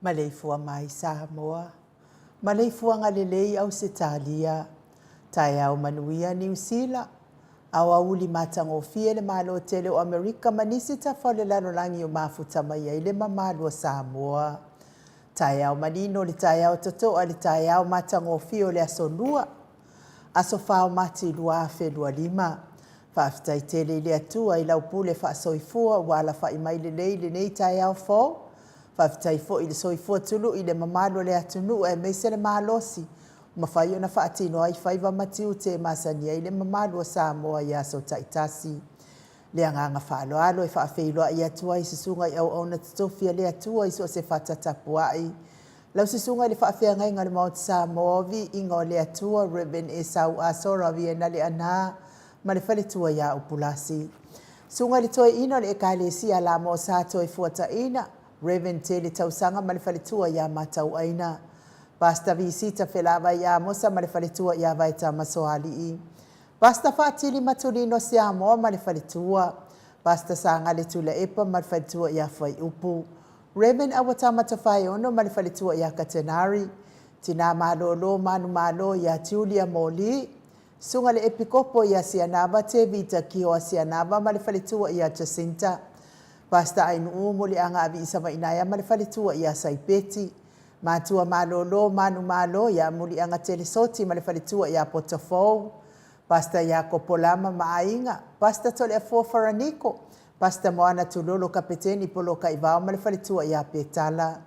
Maleifua mai Samoa, maleifuaga lelei Ausetalia, taeao manuia Niu Sila, aoauli matagofie le Malo tele o Amerika ma nisi tafa o le lalolagi o mafuta mai ai le mamalu o Samoa. Taeao manino le taeao totoa le taeao matagofie o le Aso Lua, Aso 4 o Mati 2025. Faafetai tele i le Atua i lau pule faasoifua ua alafai mai lelei lenei taeao fou. Faafetai foi i le soifua tului i le mamalu o le atunuu aemaise le malosi ua mafai ona faatino ai faiva ma tiute e masani ai le mamalu o Samoa i aso taitasi. Le agaga faaaloalo e faafeiloai atu ai i susuga i auauna totofi a le Atua i so o se fata tapuai. Lau susuga i le faafeagaiga o le Maota Samoa o Viiga o le Atua, Rev. Esau Asora Viena Leaana ma le faletua ia Upulasi. Susuga i le Toeaina o le Ekalesia Lamo Sa Toefuataina, Rev. Tele Tausaga ma le faletua ia Matauaina. Pastor Visita Felavai Amosa ma le faletua ia Vaetama Soalii. Pastor Faatili Matulino Siamoa ma le faletua. Pastor Sagale Tuilaepa ma le faletua ia Fuaiupu. Rev. Awatama Tofaeono ma le faletua ia Katenari. Tina Malolo Manumalo ia Julia Moli. Susuga i le Epikopo ia Sianava Tevita Kioa Sianava ma le faletua ia Jacinta. Pastor Ainuu Muliaga Aviisavainaea ma le faletua ia Saipeti. Matua Malolo Manumalo ia Muliaga Telesoti ma le faletua ia Potofou. Pastor Iakopo Lama ma aiga, Pastor Toleafoa Faraniko, Pastor Moana Tulolo Kapeteni Polokaivao ma le faletua ia Petala.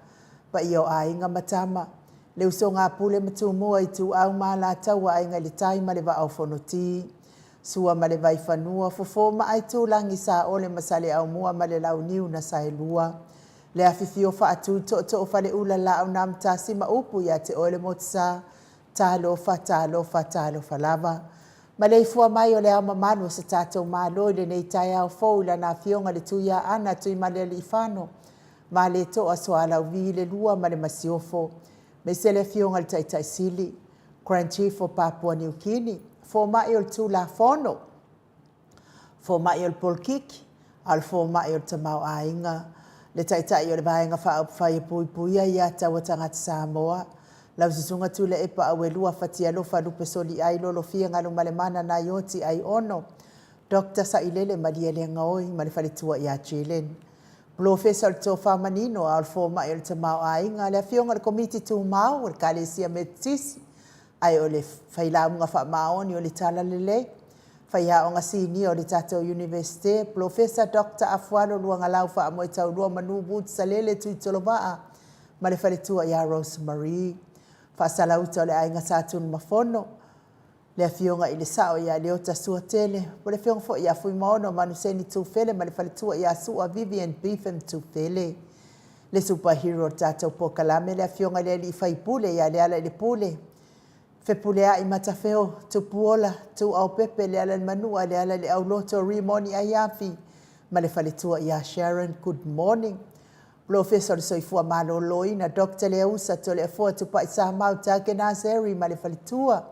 Paia o aiga ma tama, le usoga a Pule ma Tumua, Ituau ma Alataua, Aiga i le Tai ma le Vaa o Fonoti. Sua ma le Vaifanua, Fofo ma Aitulagi, Saole ma Saleaaumua ma le Launiu na Saelua. Le afifio faatui tootoo faleula laau na matasi ma upu ia te oe le motusa. Talofa, talofa, talofa lava. Maleifua mai o le ao mamalu o se tatou Malo i lenei taeao fou i lana Afioga le Tuiaana Tuimalealiifano Vaaletoa Sualauvi le Lua ma le Masiofo, aemaise le Afioga i le Taitai Sili, Grand Chief o Papua New Guinea, Fomai o le Tulafono, Fomai o le Polokiki, a o le Fomai o le Tamaoaiga, le Taitai o le Vaega Faaupufai e Puipuia Ia Taua Tagata Samoa, lau Susuga Tuilaepa Auelua Fatialofa Lupe Soliai Lolofia Galumalemana Naioti Aiono, Doctor Sailele Malielegaoi ma le faletua ia Jelen. Polofesa o le Tofa Manino a o le Fomai o le Tamaoaiga, le Afioga i le Komiti Tumau o le Ekalesia Metotisi, ae o le Failauga Faamaoni o le Talalelei, Faiaoga Sinia o le tatou Iunivesite, Polofesa Doctor Afualo Luagalau Faamoetaulua Manu Woods Salele Tuitolovaa ma le faletua ia Rose Marie. Faasalauta o le Aiga Sa Tunumafono, le Afioga i le Sao ia Leota Suatele, po o le Afioga foi ia Fuimaono Manuseni Tufele ma le faletua ia Sua Vivian Beetham Tufele. Le super hero o le tatou polokalame, le Afioga i le Alii Faipule ia Lealailepule Fepuleai Matafeo Tupuola Tuaopepe Lealailemanua Lealaileauloto Rimoni Aiafi ma le faletua ia Sharon. Good morning. Polofesa o le Soifua Maloloina Doctor Leausa Toleafoa Tupai Samau Tagenazeri ma le faletua.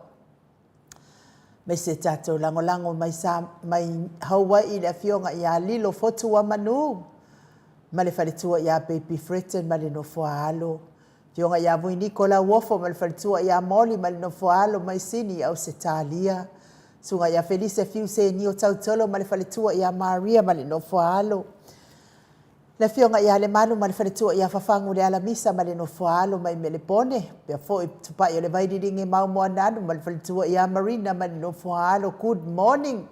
Me se tatou lagolago mai, sa, mai Hawaii le afioga ia Lilo Fotuamanu ma le faletua ia Baby Fretton ma le nofo a alo. Afioga ia Vuiniko Lauofo ma le faletua ia Molly ma le nofo a alo mai Sini i Ausetalia. Susuga ia Felise Fiu Senio Tautolo ma le faletua ia Maria ma le nofo a alo. Le Afioga ia Lemalu ma le faletua ia Fafagu le Alamisa ma le nofo a alo mai Melepone, pea foi Tupai o le Vaililingi mau Moanalu ma le faletua ia Marina ma le nofo a alo. Good morning.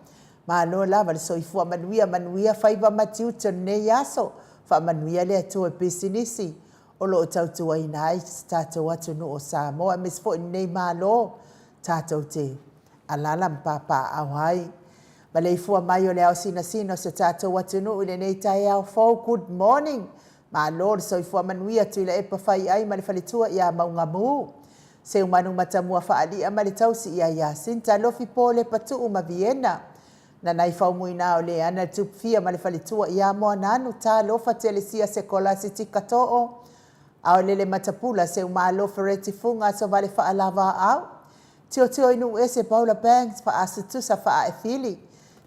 Malo lava le soifua manuia, manuia faiva ma tiute o lenei aso. Faamanuia le Atua i pisinisi o lo o tautuaina ai si tatou atunuu o Samoa, aemaise foi lenei Malo tatou te alala ma papaaao ai. Maleifua mai o le ao sinasina o si o tatou atunuu i lenei taeao fou. Good morning. Malo le soifua manuia Tuilaepa Faiai ma le faletua ia Maugamu. Seumanu Matamua Faalia ma le tausi ia Iasinta Lofi Polepa Tuu ma Viena. Nanai Faumuina o Leana le Tupufia ma le faletua ia Moananu Talofa Telesia Sekolasi Tikatoo. Aolele Matapula Seumalo Fereti Fuga Sovale Faalava Au. Tiotio i Nuuese Paula Banks Faasutusa Faaefili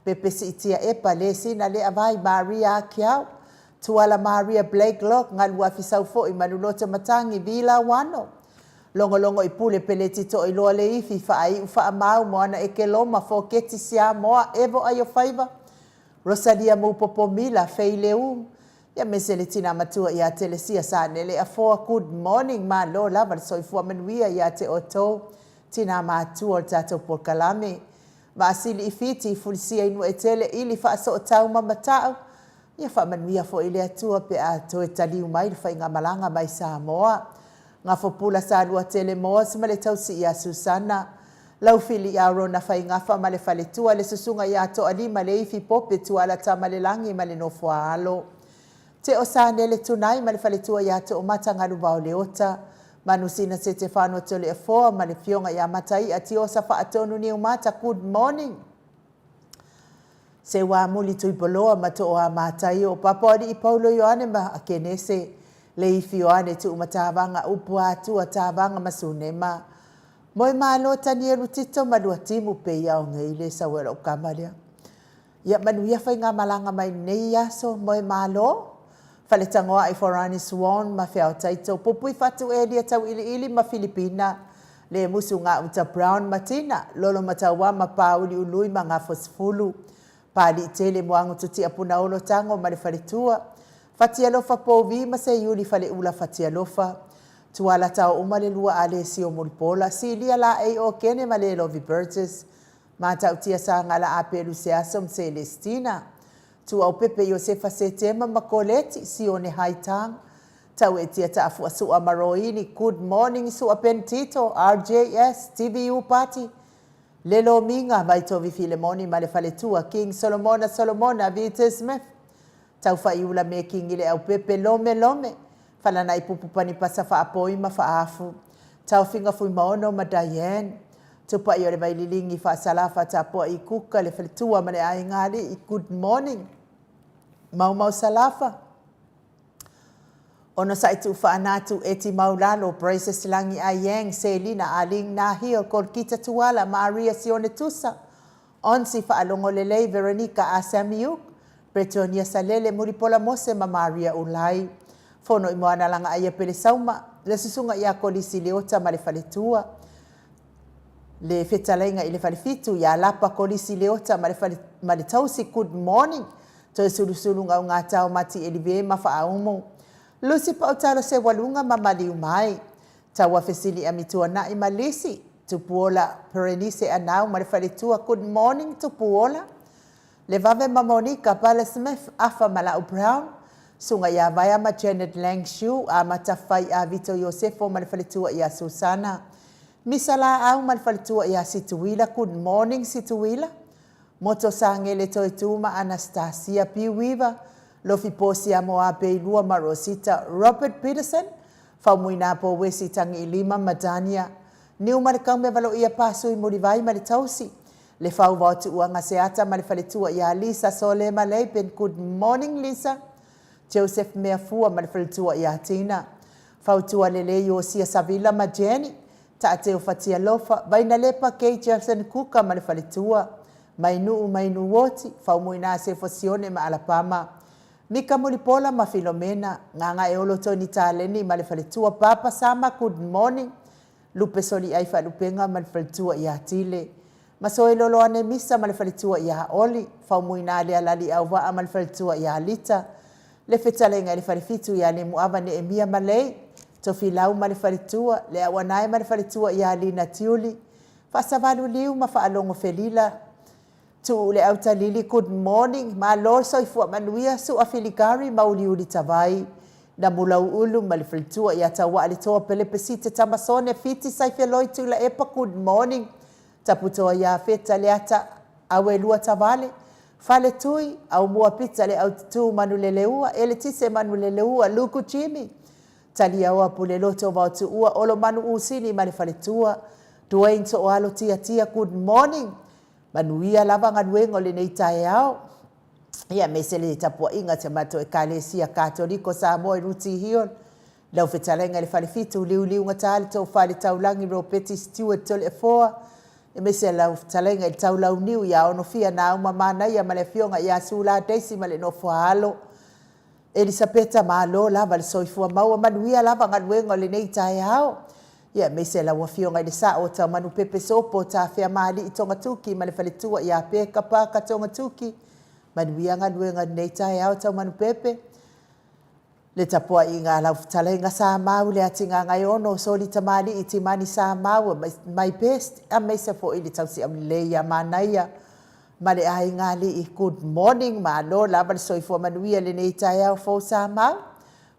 Pepe Siitia Epa Lesina Leavai Maria Akiau Tuala Maria Blake Lok Galuafi Saufo'i Manuloto Matangi Vila Wano Logologo i Pule Peleti Toiloa Leifi Faaiu Faamau Moana Ekeloma Foketi Siamoa Evo Aiofaiva Rosalia Mupopo Mila Fei Leu Ia aemaise le tina matua ia Telesia Sanele Afoa. Good morning, malo lava le soifua manuia ia te outou tina matua o le tatou polokalame. Vaasili i Fiti, Fulisia i Nuuetele, Ili Faasootau ma Matau. Ia faamanuia foi le Atua pe a toe taliu mai le faigamalaga mai Samoa. Gafopula Saluatele Moas ma le tausi ia Susana. Laufili ia Rona Faigafa ma le faletua, le susuga ia Toalima Leifi Pope Tuala Tamalelagi ma le nofo a alo. Teo Sanele Tunai ma le faletua ia Toomata Galuvao Leota. Manusina Setefano Toleafoa ma le fioga ia Mataia Tiosa Faatonu Niumata. Good morning. Seuamuli Tuipoloa ma Tooamataio, Papaoalii Paulo Ioane ma Akenese, Leifi Ioane Tuumatavaga, Upuatua Tavaga ma Sunema. Moemalo Tanielu Tito ma Luatimu pe ia o ngei le sau e lou kama lea. Ia manuia faigamalaga mai lenei aso, Moemalo, Faletagoai Forani Swan ma Feaotaito, Pupui Fatu Elia Tauiliili ma Filipina, Le Musu Gauta Brown ma Tina, Lolo Mataua ma Pauli Ului ma Gafosefulu, Paliitele Moagututia Punaolo Tago ma le faletua. Fatialofa Povi ma Seiuli Faleula Fatialofa, Tuala Taouma le Lua Alesio Mulipola, Silia Laei Okene ma Lelovi Burgess, Matautia Sagala Apelu Seaso ma Celestina, Tuaupepe Iosefa Setema ma Koleti, Sione Haitang, Tauetia Taafua Sua ma Roini, Good Morning Sua Pentito, RJS, TVU Party, Le Lomiga, Vaitovi Filemoni ma le Faletua, King Solomona Solomona, Vita Smith, Taufaiula Mekingi le Aupepe, Lome Lome, Falanai Pupu Panipasa Faapoi ma Faafu, Taofiga Fuimaono ma Diane, Tupai o le Vaililigi Faasalafa Tapuai Kuka le Faletua ma le Aiga Alii, Good Morning Maumau Salafa, Onosai Tuufaanatu Eti Maulalo, Praises Lagi Aiang, Selina Aling Nahil, Kolkita Tuala, Maria Sione Tusa, Onsi Faalogo Lelei, Veronica A Samiuk, Bretonia Salele, Mulipola Mose ma Maria Ulai. Fono i Moana Lagaaia Pele Sauma, le Susuga ia Kolisi Leota ma le Faletua, le Fetalaiga i le Falefitu ia Lapa Kolisi Leota ma le Fale ma le Tausi Good morning Toesulusulu Gaugatao Mati Elive ma Faaumu Lusi Pautalo Seualuga ma Maliu Mai Taua Fesili Amituanai ma Lisi Tupuola Perenise Anau ma le Faletua Good morning Tupuola Le Vave ma Monica Pala Smith Afa ma Lau Brown Suga ia Vaea ma Janet Lang Shu Amata Fai a Vito Iosefo ma le Faletua ia Susana Misa Laau ma le Faletua ia Situila Good morning Situila Moto Sangele Toetu ma Anastasia P. Weaver Lofi Posia Moape Ilua ma Rosita Robert Peterson Faumuina Powesi Tagiilima ma Dania Niumalekaume Valoia Pasui Mulivai ma le Tausi Le Fau Vao Tuuaga Seata ma le Faletua ia Lisa Sole ma Leiben Good morning Lisa Joseph Meafua ma le Faletua ia Tina Fautua Lelei Iosia Savila ma Jenny Taateo Fatialofa Vainalepa Kay Jefferson Kuka ma le Faletua Mainuu Mainuoti Faumuina Sefo Sione ma Alapama Mika Mulipola ma Filomena Gagaeolo Tony Taleni ma le Faletua Papa Sama Good morning Lupe Soliai Faalupenga ma le Faletua ia Tile Masoeloloane Misa ma le Faletua ia Oli Faumuina Lealali Auvaa ma le Faletua ia Lita Le Fetalaiga i le Falefitu ia Lemuava Neemia ma Lei Tofilau ma le Faletua Le Auanae ma le Faletua ia Lina Tiuli Faasavalu Liu ma Faalogo Felila Tuu le Autalili Good morning Malo le soifua manuia Sua Filigari ma Uliuli Tavai Namulauulu ma le Faletua ia Tauaa le Toa Pelepe Site Tamasone Fiti Saifeloi Tuilaepa Good morning Taputoa ia Feta Leata Awelua Tavale Faletui Aumua Pita le Aututu Manuleleua Eletise Manuleleua Luku Jimmy Taliaoa Puleloto Vaotuua Olomanu Usini ma le Faletua Dwayne Tooalo Tiatia Good morning Manuia lava galuega o lenei taeao. Ia, aemaise le tapuaiga a si a matou Ekalesia Katoliko Samoa i Ruti Hill, lau fetalaiga i le Falefitu, Liuliugata le tou Fale Taulagi Ropeti Stewart Toleafoa, aemaise lau fetalaiga i le Taulauniu ia Onofia Nauma Manaia ma le Afioga ia Sula Daisy ma le Nofoaalo. Elisapeta, malo lava le soifua maua, manuia lava galuega o lenei taeao. Ia, aemaise lau Afioga i le Sao o Taumanupepe Sopo, Tafeamaalii Togatuki ma le faletua ia Peka Paka Togatuki, manuia galuega o lenei taeao Taumanupepe. Le tapuaiga a lau fetalaiga Samau, Leatigagaeono, Soli Tamalii, Timani Samau, my best, aemaise foi le tausi aulelei ia Manaia ma le aiga alii. Good morning, malo lava le soifua manuia i lenei taeao fou Samau.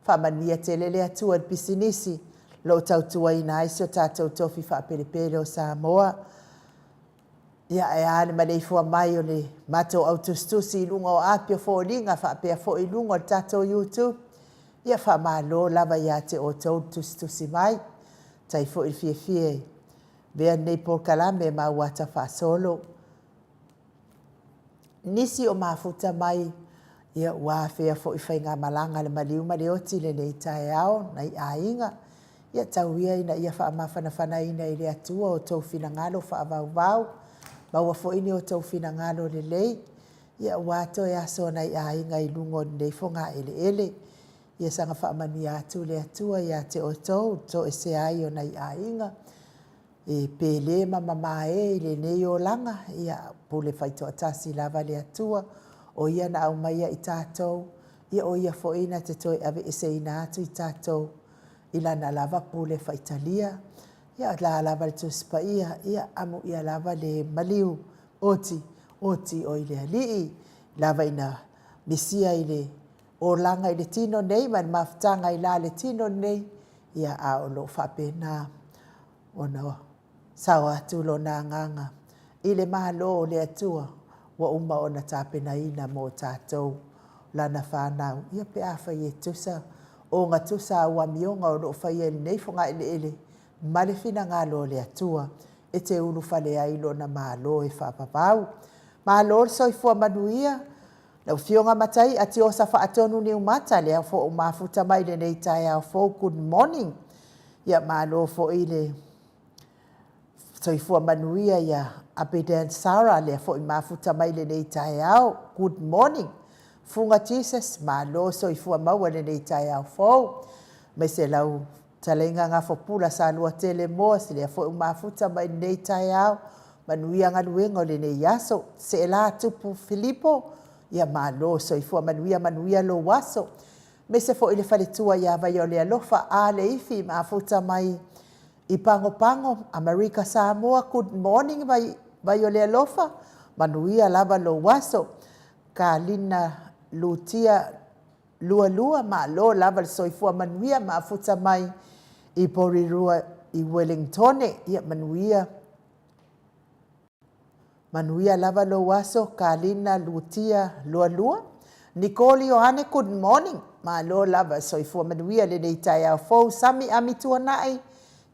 Faamanuia tele le Atua i le pisinisi lo o tautuaina ai si o tatou tofi faapelepele o Samoa. Ia, ae a le maleifua mai o le matou au tusitusi i luga o api o foliga faapea foi i luga o le tatou YouTube. Ia, faamalo lava ia te outou le tusitusi mai. Tai foi le fiafia e avea lenei polokalame e maua ata faasolo. Nisi o mafuta mai, ia ua afea foi faigamalaga a le maliu ma le oti i lenei taeao, nai aiga, ia tau ia ina ia faamafanafanaina i le Atua outou finagalo faavauvau, maua foi ni outou finagalo lelei, ia ua toe aso nai aiga i luga o lenei fogaeleele. Ia saga faamanuia atu le Atua ia te outou, toesea ai o nai aiga. E pele ma mamae i lenei olaga, ia, pule faitoatasi lava le Atua, o Ia na aumaia i tatou, Ia o Ia foi na te toe aveeseina atu i tatou i Lana lava pule faitalia. Ia o la lava le Tusi Paia, ia amuia lava le maliu, oti, oti oi le Alii, lava ina misia i le olaga i le tino nei ma le mafutaga i la le tino nei, ia a o lo o faapena ona sao atu lona agaga i le Malo o le Atua ua uma ona tapenaina mo tatou lana fanau, ia pe afai e tusa ogatusa au amioga o lo o faia i lenei fogaeleele ma le finagalo o le Atua e te ulufale ai i Lona Malo e faavavau. Malo le soifua manuia lau Afioga Mataia Tiosa Faatonu Niumata, lea foi ua mafuta mai i lenei taeao fou, good morning. Ia malo foi le soifua manuia ia Abidin Sarah, lea foi ua mafuta mai i lenei taeao, good morning. Fuga Jesus, malo soifua maua i lenei taeao fou. Aemaise lau fetalaiga Gafopula Saluatele Moa, lea foi ua mafuta mai i lenei taeao, manuia galuega o lenei aso. Seela Tupu Filipo, ia malo soifua manuia, manuia lou aso. Aemaise foi le faletua ia Vaiolealofa A. Leifi, mafuta mai i Pagopago, Amerika Samoa, good morning Vaiolealofa, manuia lava lou aso. Kalina Lutia Lualua, malo lava le soifua manuia, mafuta mai i Porirua i Ueligitone, ia manuia. Manuia lava lou aso Kalina Lutia Lualua. Nicole Ioane, good morning. Malo lava soifua manuia i lenei taeao fou. Sami Amituanai,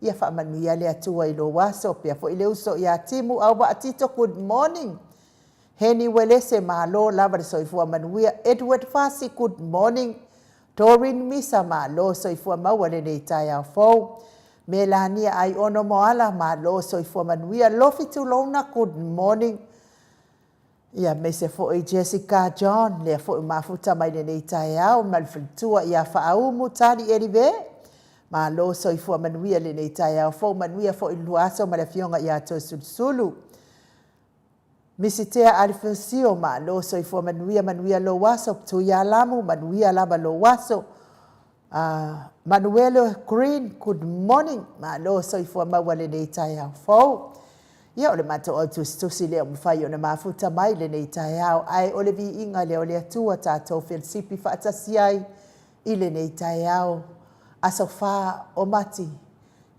ia faamanuia le Atua i lou aso. Faapea foi le uso ia Timu Auvaa Tito, good morning. Heni Uelese, malo lava le soifua manuia. Edward Fasi, good morning. Doreen Misa, malo soifua maua i lenei taeao fou. Melania Aiono Moala, malo soifua manuia. Lofi Tulouna, good morning. Ia, aemaise foi Jessica John, lea foi ua mafuta mai lenei taeao, ma le faletua ia Faaumu Tali Elive. Malo soifua manuia i lenei taeao fou, manuia foi le lua aso ma le afioga ia Toesulusulu. Misitea Alefosio, malo soifua manuia, manuia lou aso. Tuialamu, manuia lava lou aso. Manuelo Green, good morning, malo soifua maua lenei taeao fou. Ia, o le matou autusitusi lea ua mafai ona mafuta mai lenei taeao, ae o le viiga lea o le Atua tatou felesipi faatasi ai i lenei taeao, aso 4 o Mati,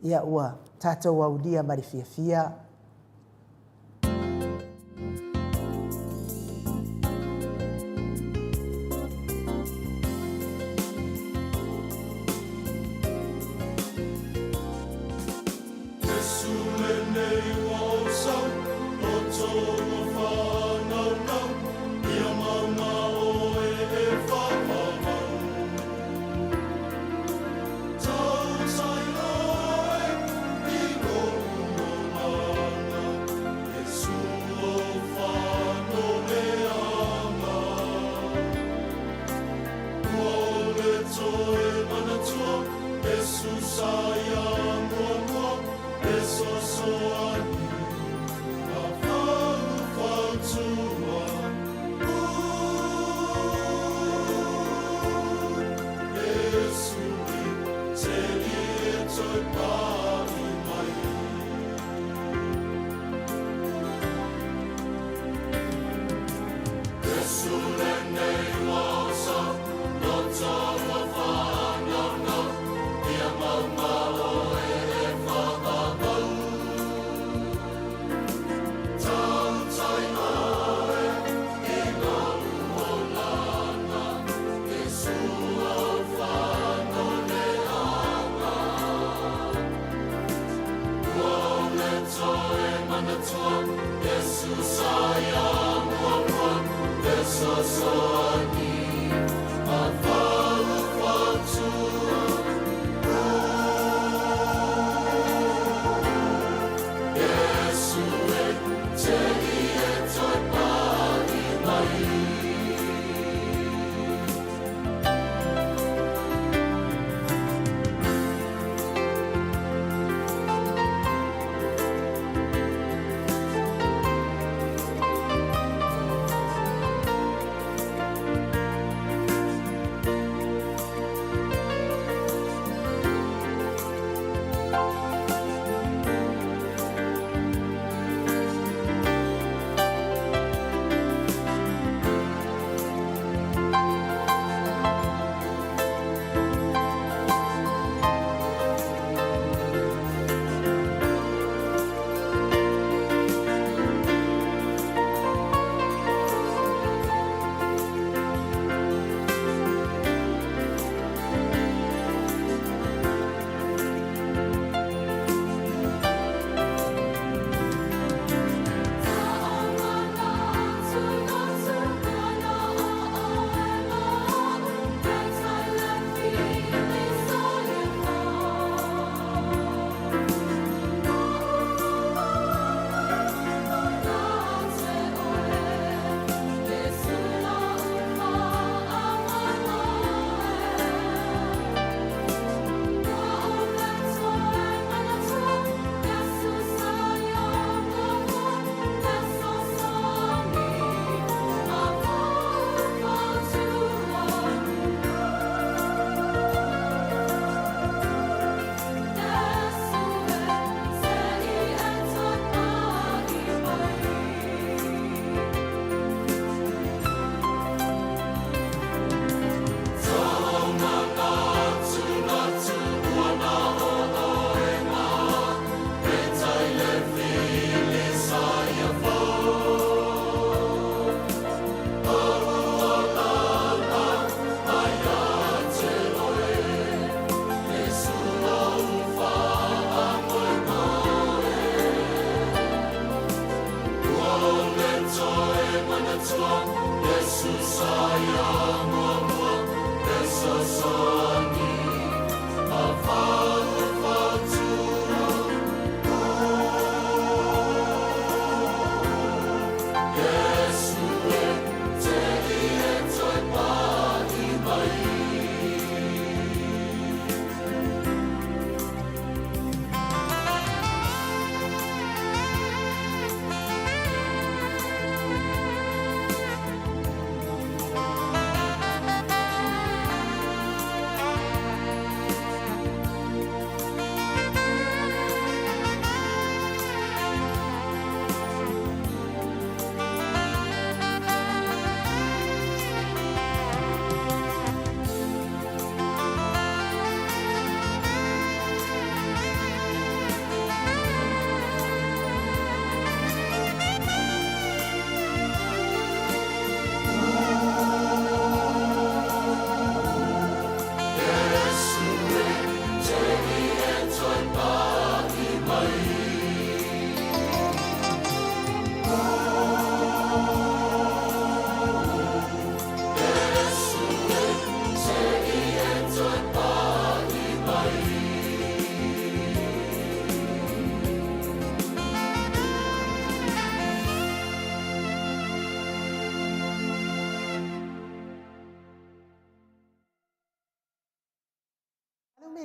ia ua tatou aulia ma le fiafia.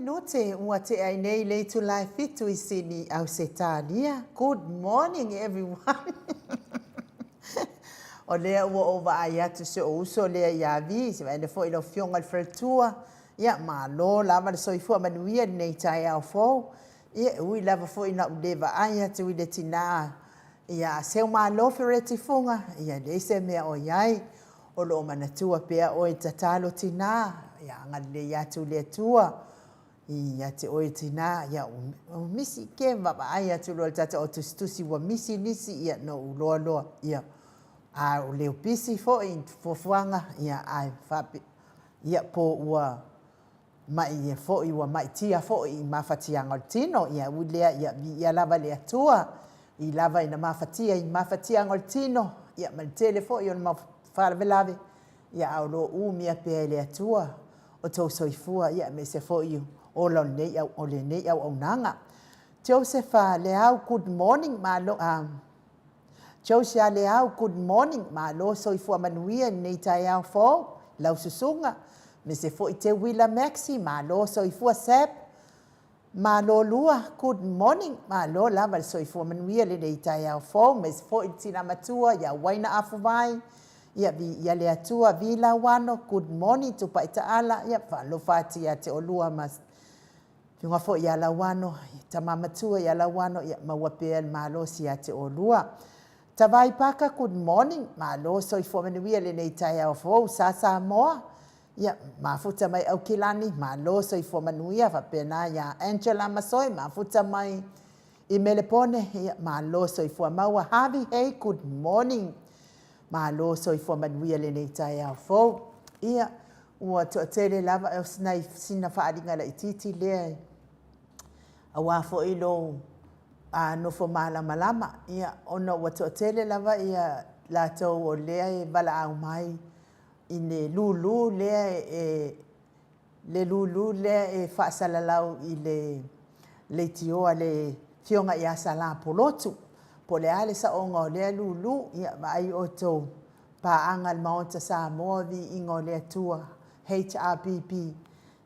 minute ua tea ai nei le itula e fitu i Sini, Ausetalia. Good morning everyone. O lea ua ou vaai atu si ou uso lea ia Vi, se vaeane foi lau Afioga i le Faletua. Ia, malo lava le soifua manuia i lenei taeao fou. Ia, e ui lava foi ina ou le vaai atu i le tina ia Seumalo Fereti Fuga, ia, e leai se mea o i ai. O lo o manatua pea oe i tatalo tina, ia agalelei atu le Atua ia te oe tina, ia ua misi ke vaavaai atu loa i le tatou au tusitusi ua misi nisi, ia na ou iloa loa, ia a o leo pisi foi i fuafuaga, ia ae faapea, ia po ua mai foi ua maitia foi i mafatiaga o le tino, ia ui lea, ia viia lava le Atua i lava ina mafatia i mafatiaga o le tino, ia ma le tele foi o le mau faalavelave, ia a o lo o umia pea e le Atua o tou soifua, ia aemaise foi ola o lenei o lenei auaunaga. Joseph Leau, good morning, malo Josia Leau, good morning, malo soifua manuia i lenei taeao fou, lau susuga. Aemaise foi Teuila Maxie, malo soifua Seb. Malo lua, good morning, malo lava le soifua manuia i lenei taeao fou, aemaise foi le tina matua ia Uaina Afuvai, ia viia le Atua, Vi Lauano, good morning, Tupai Taala, ia faalofa atu ia te oulua ma Afioga foi ia Lauano, tama matua ia Lauano, ia maua pea le malosi ia te oulua. Tavai Paka, good morning, malo soifua manuia i lenei taeao fou, Sa Samoa, ia mafuta mai Aukilani, malo soifua manuia, faapena ia Angela Masoe, mafuta mai i Melepone, ia malo soifua maua. Harvey Hay, good morning, malo soifua manuia i lenei taeao fou. Ia, Ua toatele lava, o nai sina faaaliga laitiiti lea aua foi lou nofo malamalama, ia, ona ua toatele lava ia latou o lea e valaau mai i le lulu lea e le lulu lea e faasalalau i le leitio a le Afioga ia Sala Polotu. Po o le a le saoga o lea lulu, ia vaai outou paaga a le Maota Samoa, Viiga o le Atua, HRPP,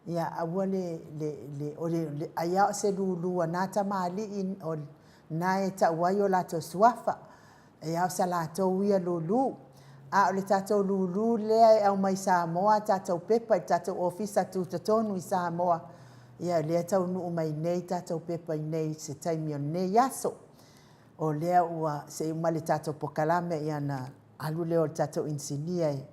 ia aua le, le, le, o le, ai lava o se lulu a na tamalii o na e tau ai o latou suafa, ai lava o sa latou ia lulu. A o le tatou lulu lea e aumai Samoa a tatou pepa i le tatou Ofisa Tutotonu i Samoa, ia lea e taunuu mai nei tatou pepa i inei i se taimi o lenei aso. O lea ua se i uma le tatou pokalame ia ona alu lea o le tatou inisinia e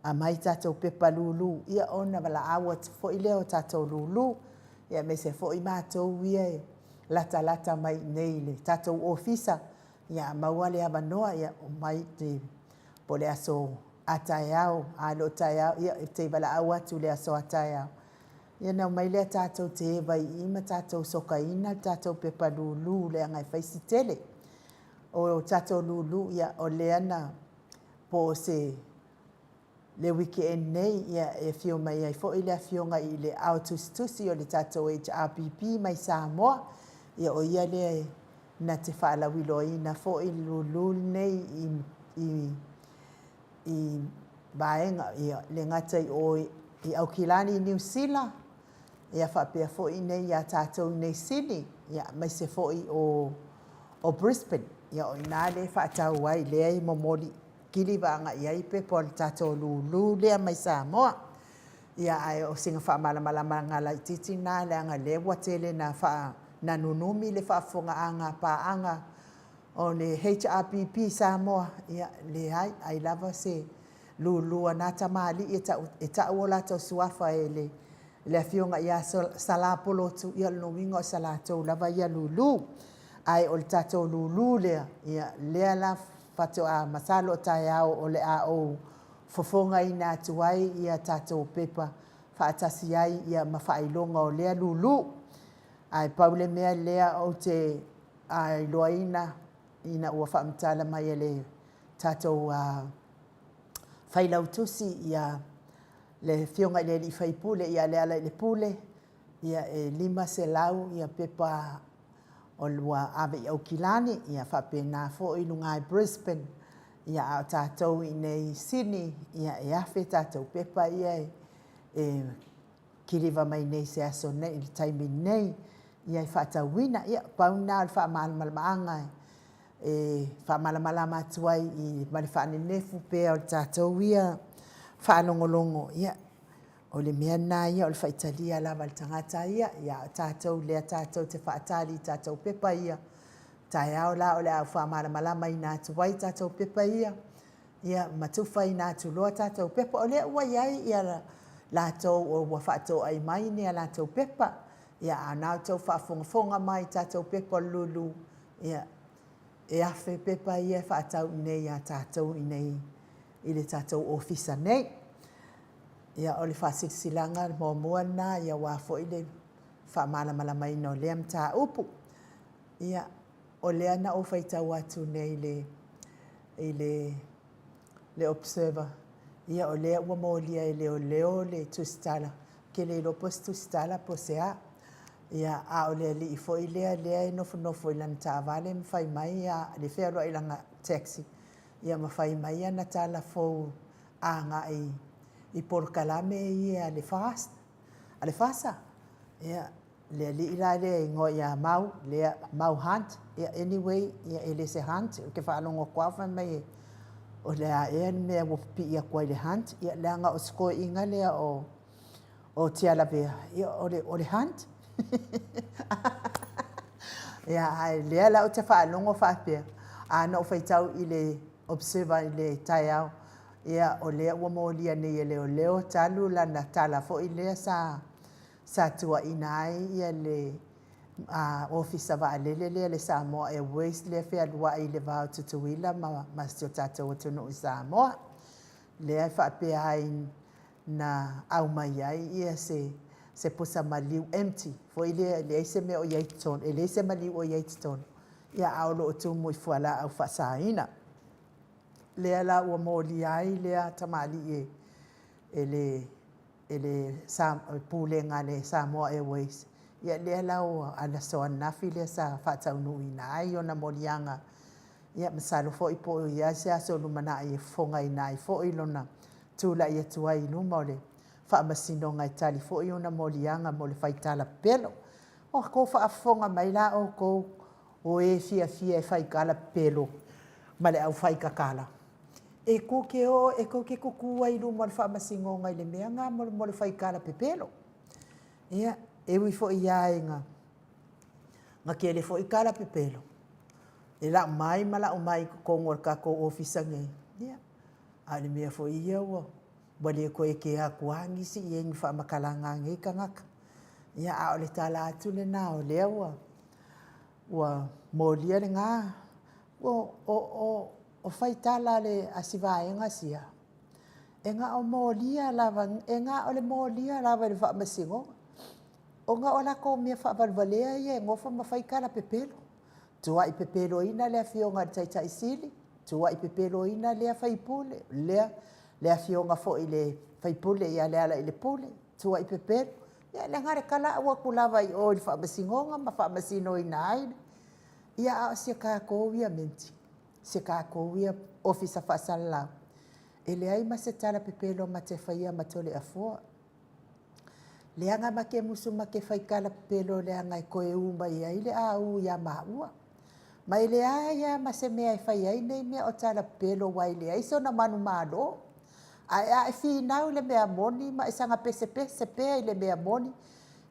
aumai tatou pepa lulu, ia ona valaau atu foi lea o tatou lulu, ia aemaise foi matou ia e latalata mai i inei i le tatou ofisa, ia a maua le avanoa, ia omai po o le aso a taeao, a le o taeao, ia te i valaau atu i le aso a taeao, ia ona omai lea tatou te eva i i ma tatou sokaina le tatou pepa lulu leaga e fai si tele. O tatou lulu, ia o lea na po o se le weekend nei, ia e afio mai ai foi le afioga i le ao tusitusi o le tatou HRPP mai Samoa, ia o ia lea na te faalauiloaina foi le lulu lenei i i i vaega, ia le gata i o i Aukilani i Niu Sila, ia faapea foi i inei ia tatou i inei i Sini, ia aemaise foi o o Brisbane. Ia o i ina lea e faatau ai, lea e momoli kiliva agai i ai pepa o le tatou lulu lea mai Samoa. Ia ae o sina faamalamalamaga laitiiti lena leaga o lea ua tele ina faa na nunumi le faafofogaaga a paaga o le HRPP Samoa, ia leai, ai lava se lulu a na tamalii e tau, e tau o latou suafa e le, le afioga ia Sala Polotu, ia o lona uiga o sa latou lava ia lulu. Ae o le tatou lulu lea, ia lea la faatoa masalo o taeao o le a ou fofogaina atu ai ia tatou pepa faatasi ai ia ma faailoga o lea lulu. Ae pau le mea lea ou te a iloaina ina ua faamatala mai e le tatou Failautusi ia le Afioga i le Alii Faipule ia Lealailepule, ia e 500 ia pepa ua ave i Aukilani, ia faapena foi i luga i Brisbane, ia a o tatou i inei i Sini, ia e 1000 tatou pepa ia e. kiliva mai nei i se aso nei i le taimi nei ia e faatauina. Ia, pau lena o le faamalamalamaga e faamalamalama atu ai i ma le faanenefu pea o le tatou ia faalogologo. Ia, o le mea lena ia o le faitalia lava e le tagata ia, ia a o tatou lea tatou te faatali i tatou pepa ia, taeao la o le a ou faamalamalamaina atu ai tatou pepa ia, ia ma tufaina atu loa tatou pepa. O lea ua i ai ia latou ua faatoai mai ni a latou pepa, ia a na outou faafogafoga mai i tatou pepa o le lulu, ia, e 1000 pepa ia e faatau i inei ia tatou i inei i le tatou ofisa nei. Ia, o le faasilasilaga muamua lena ia aua foi le faamalamalamaina o lea mataupu. Ia, o lea na ou faitau atu nei i le i le le Observer, ia o lea ua molia e leoleo le tusitala, ou te le iloa po o se tusitala po o se a. Ia, a o le alii foi lea lea e nofonofo i lana taavale ma fai mai le fealuai i lana taxi, ia ma fai mai ana tala fou agai i polokalame ia a le FAST, a le FASA. Ia, le alii la lea e igoa ia Mau, lea, Mau Hunt, ia anyway, ia e le se hunt, ou te faalogo atu lava fai mai o le a ea le mea ua pipii atu ai i le hunt, ia leaga o si toeaina lea o o Tialavea, ia o le, o le hunt. Ia, ae lea la ou te faalogo faapea, a na ou faitau i le Observer i le taeao, ia o lea ua molia nei e leoleo talu lana tala foi lea sa sa tuuaina ai ia le Ofisa Vaalele lea le Samoa Airways lea e fealuai i le va o Tutuila ma ma si o tatou atunuu i Samoa. Lea e faapea ai na aumai ai ia se se pusa maliu empty foi lea e leai se mea o i ai i totonu, e leai se maliu o i ai i totonu, ia a o lo o tumu i fualaau faasaina. Lea la ua molia ai lea tamalii e le e le Pulega a le Samoa Airways, ia lea la ua a le aso ananafi lea sa faataunuuina ai ona moliaga, ia masalo foi po o i ai se aso o lumanai e fofogaina ai foi lona tulai atu ai i luma o le Faamasinoga e tali foi ona moliaga mo le faitala pepelo. Ua outou faafofoga mai la outou o e fiafia e faitala pepelo ma le aufaitatala, e tou te o e tou te tutu ai i luma o le Faamasinoga i le mea lena mo le faitala pepelo. Ia, e ui foi lava ina na tele foi tala pepelo e lau mai ma lau mai i totonu o le tatou ofisa nei, ia, a o le mea foi ia ua ua le toe kea atu lava nisi i ai ni faamatalaga a nei tagata. Ia, a o le tala atu lena o lea ua ua molia lena. O, o, o, o faitala a, le, a si vaega sia, e na o molia lava, e na o le molia lava i le faamasinoga, ona o latou mea faavalevalea ia e nofo ma fai tala pepelo. Tuuai pepeloina le afioga i le Taitai Sili, tuuai pepeloina lea faipule, lea, le afioga foi i le faipule ia Lealailepule, tuuai pepelo. Ia na o le tala'u atu lava i o i le faamasinoga ma faamasinoina ai. Ia a o si a tatou ia miti, si a tatou ia Ofisa Faasalalau, e leai ma se tala pepelo ma te faia ma Toleafoa. Leaga ma te musu ma te fai tala pepelo leaga e toe ū mai ai le a ū ia maua. Ma e leai lava ma se mea e fai ai nei mea o tala pepelo aua e leai sona manumalo. Ae a e finau i le mea moni ma e saga pesepese pea i le mea moni,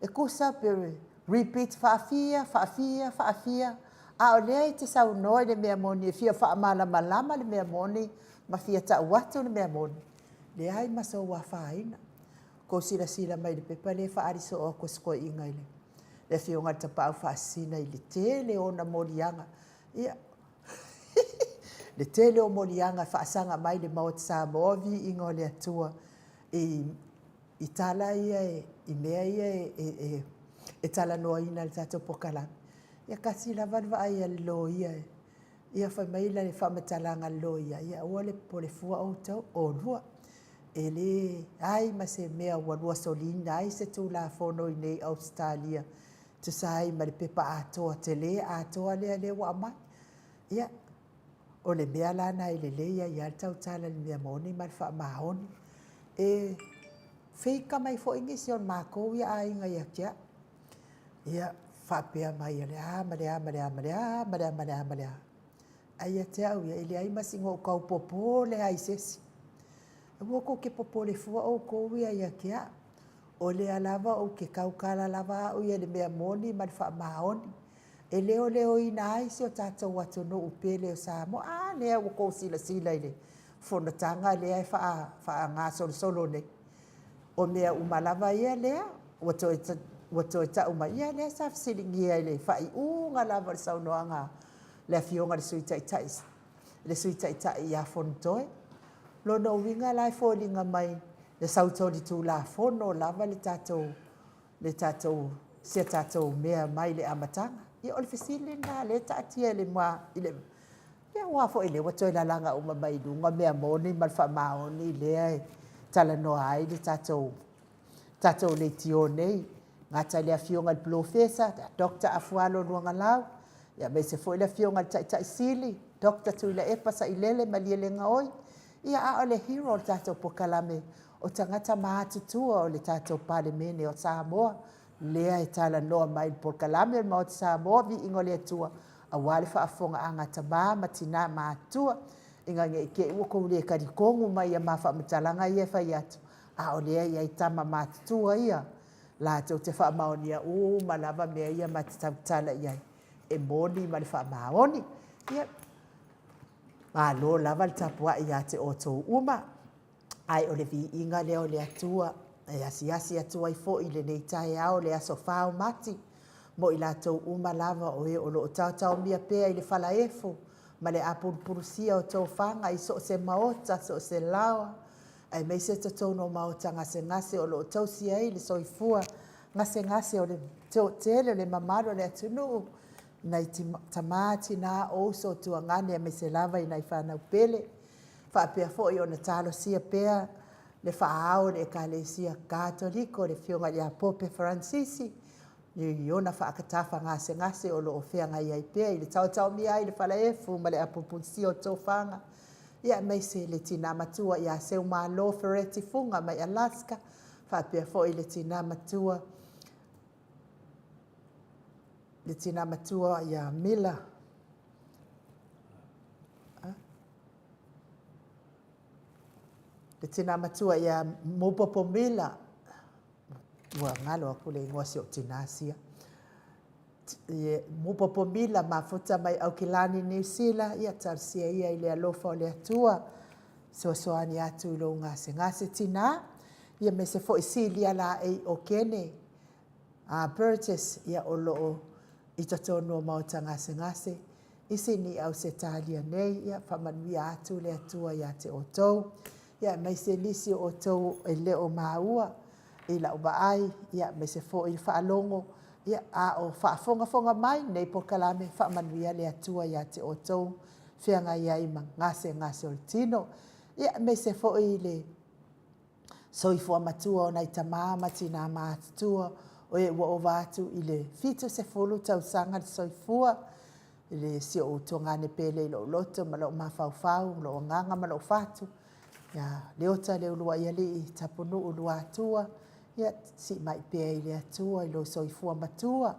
e tusa pe repeat faafia, faafia, faafia, a o lea e te saunoa i le mea moni e fia faamalamalama le mea moni ma fia tau atu le mea moni, leai ma sou afaina. Tou silasila mai i le pepa lea e faaali soo atu e si toeaina i le Afioga i le Tapaau Faasisina i le tele o ona moliaga. Ia, le tele o moliaga e faasaga mai i le Maota Samoa, viiga o le Atua i i tala ia i mea ia e e talanoaina i le tatou polokalame. Ia tasi lava le vaai a le loia ia fai mai le faamatalaga a le loia, ia aua le popole fua outou, oulua. E leai ma se mea ua lua soliina ai se Tulafono i inei i Ausetalia e tusa ai ma le pepa atoa tele atoa lea lea ua aumai. Ia, o le mea la lena e lelei ai lava le tautala i le mea moni ma le faamaoni. E Feika mai foi nisi o le makou ia aiga ia te au. Ia, faapea mai o le a ma le a ma le a ma le a ma le a ma le a ma le a. Ae ia te au ia, e leai ma sina ou tau popole lava i se isi. Aua tou te popole fua outou ia ia te au. O lea lava ou te tautala lava au ia i le mea moni ma le faamaoni, e leoleoina ai si o tatou atunuu pele o Samoa. A lea ua outou silasila i le fonotaga lea e faagasolosolo nei. O mea uma lava ia lea ua toe, ua toe tau mai, ia lea sa fesiligia i le faaiuga lava o le saunoaga a le Afioga i le Sui Taitai, le Sui Taitai ia Fonotoe. Lona uiga la e foliga mai na sau solitulafono lava le tatou, le tatou, si a tatou mea mai le amataga. Ia o le fesili lena lea e taatia i le, i le, ia aua foi o lea ua toe lalaga uma mai i luga mea moni ma le faamaoni lea e talanoa ai le tatou, tatou leitio nei, e gata i le Afioga i le Polofesa Dr. Afualo Luagalau, aemaise foi le Afioga i le Taitai Sili Dr. Tuilaepa Sailele Malielegaoi, ia a o le hero o le tatou polokalame o tagata matutua o le tatou Palemene o Samoa, lea e talanoa mai i le polokalame o le Maota Samoa, Viiga o le Atua, aua le faafofogaaga a tama ma tina matutua, ina ne i te i ua outou le talitonu mai i a ma faamatalaga ia e fai atu, a o lea e i ai tama matutua ia latou te faamaonia uma lava mea ia ma te tautala i ai, e moni ma le faamaoni. Ia, malo lava le tapuai ia te outou uma, ae o le viiga lea o le Atua e asiasi atu ai foi i lenei taeao le aso 4 o Mati, mo i latou uma lava o e o lo o taotaomia pea i le falaefu ma le apulupulusia o tofaga i so o se maota, so o se laoa, aemaise totonu o maota gasegase o lo o tausi ai le soifua gasegase o le toatele o le mamalu o le atunuu, nai tama, tina, o uso, tuagane aemaise lava i nai fanau pele. E faapea foi ona talosia pea le faa-ao o le Ekalesia Katoliko le Afioga ia Pope Faransisi i ona faakatafa gasegase o lo o feagai ai pea i le taotaomia ai i le falaefu ma le apulupulusia o tofaga, aemaise le tina matua ia Seumalo Fereti Fuga mai Alaska, faapea foi le tina matua le tina matua ia Mila le tina matua ia Mupopo Mila, ua galo atu le igoa o si ou tina sia. Mupopo Mila mafuta mai Aukilani Niu Sila, ia talosia ia i le alofa o le Atua, fesoasoani atu i lou gasegase tina, ia aemaise foi Silia Laei Okene a Burgess, ia o lo o i totonu o maota gasegase i Sini Ausetalia nei, ia faamanuia atu le Atua ia te outou, ia aemaise nisi o outou e le o maua i lau vaai, ia aemaise foi le faalogo, ia a o faafogafoga mai lenei polokalame, faamanuia le Atua ia te outou feagai ai ma gasegase o le tino. Ia aemaise foi le soifua matua o nai tama ma tina matutua o e ua ova atu i le 70 tausaga le soifua, i si ou tuagane pele i lou loto ma lou mafaufau, lou agaga ma lou fatu, ia Leota Leuluaialii Tapunuu Luatua, ia sii mai pea i le Atua i lou soifua matua,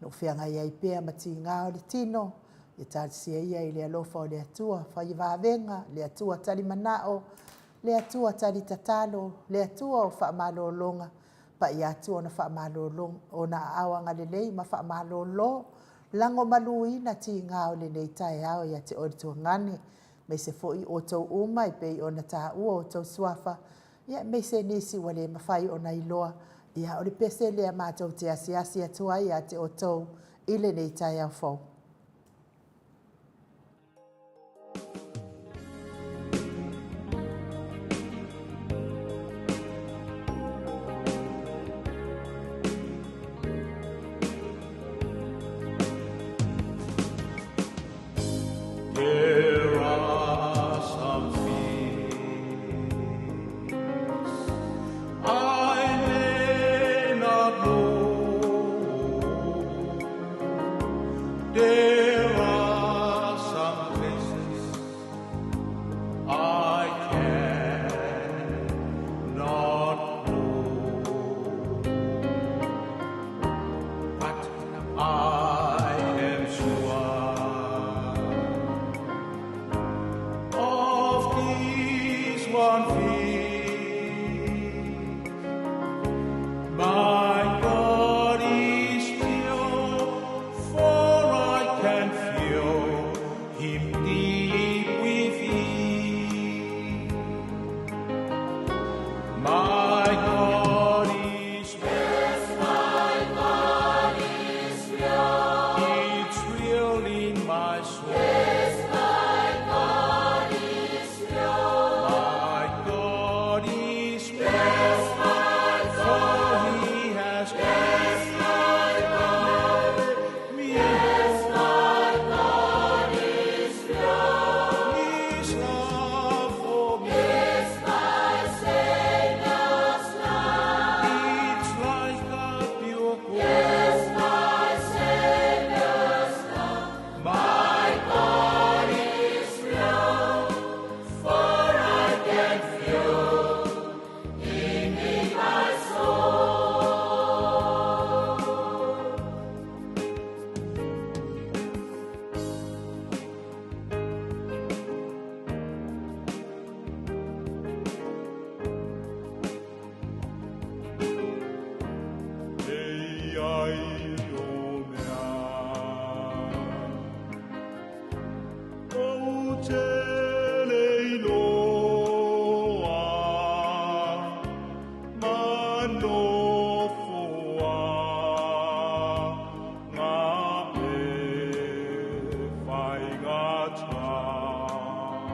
lo o feagai ai pea ma tiga o le tino, ia talosia ia i le alofa o le Atua, fai vavega, le Atua tali manao, le Atua tali tatalo, le Atua o faamalologa, pai atu ona faamalolo, ona aao agalelei ma faamalolo, lagomaluina tiga o lenei taeao ia te oe le tuagane, aemaise foi outou uma e pei ona taua outou suafa, ia aemaise nisi ua le mafai ona iloa. Ia, o le pese lea matou te asiasi atu ai ia te outou i lenei taeao fou. There are some things I may not know. There are some places I cannot go. Time.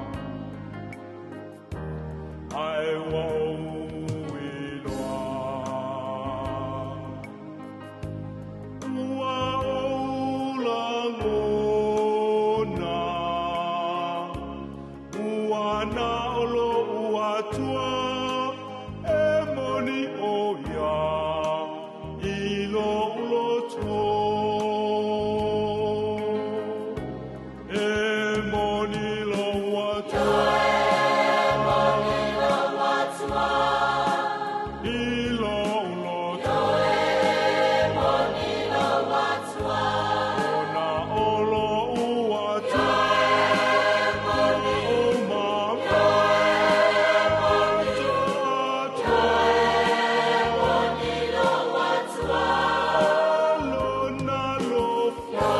Ae ua ou iloa, ua ou lagona, ua na o loʻu Atua e moni ʻo ia i loʻu loto. E moni lou Atua. I lou loto. Ona o loʻu Atua. O mama Atua. O lona alofa.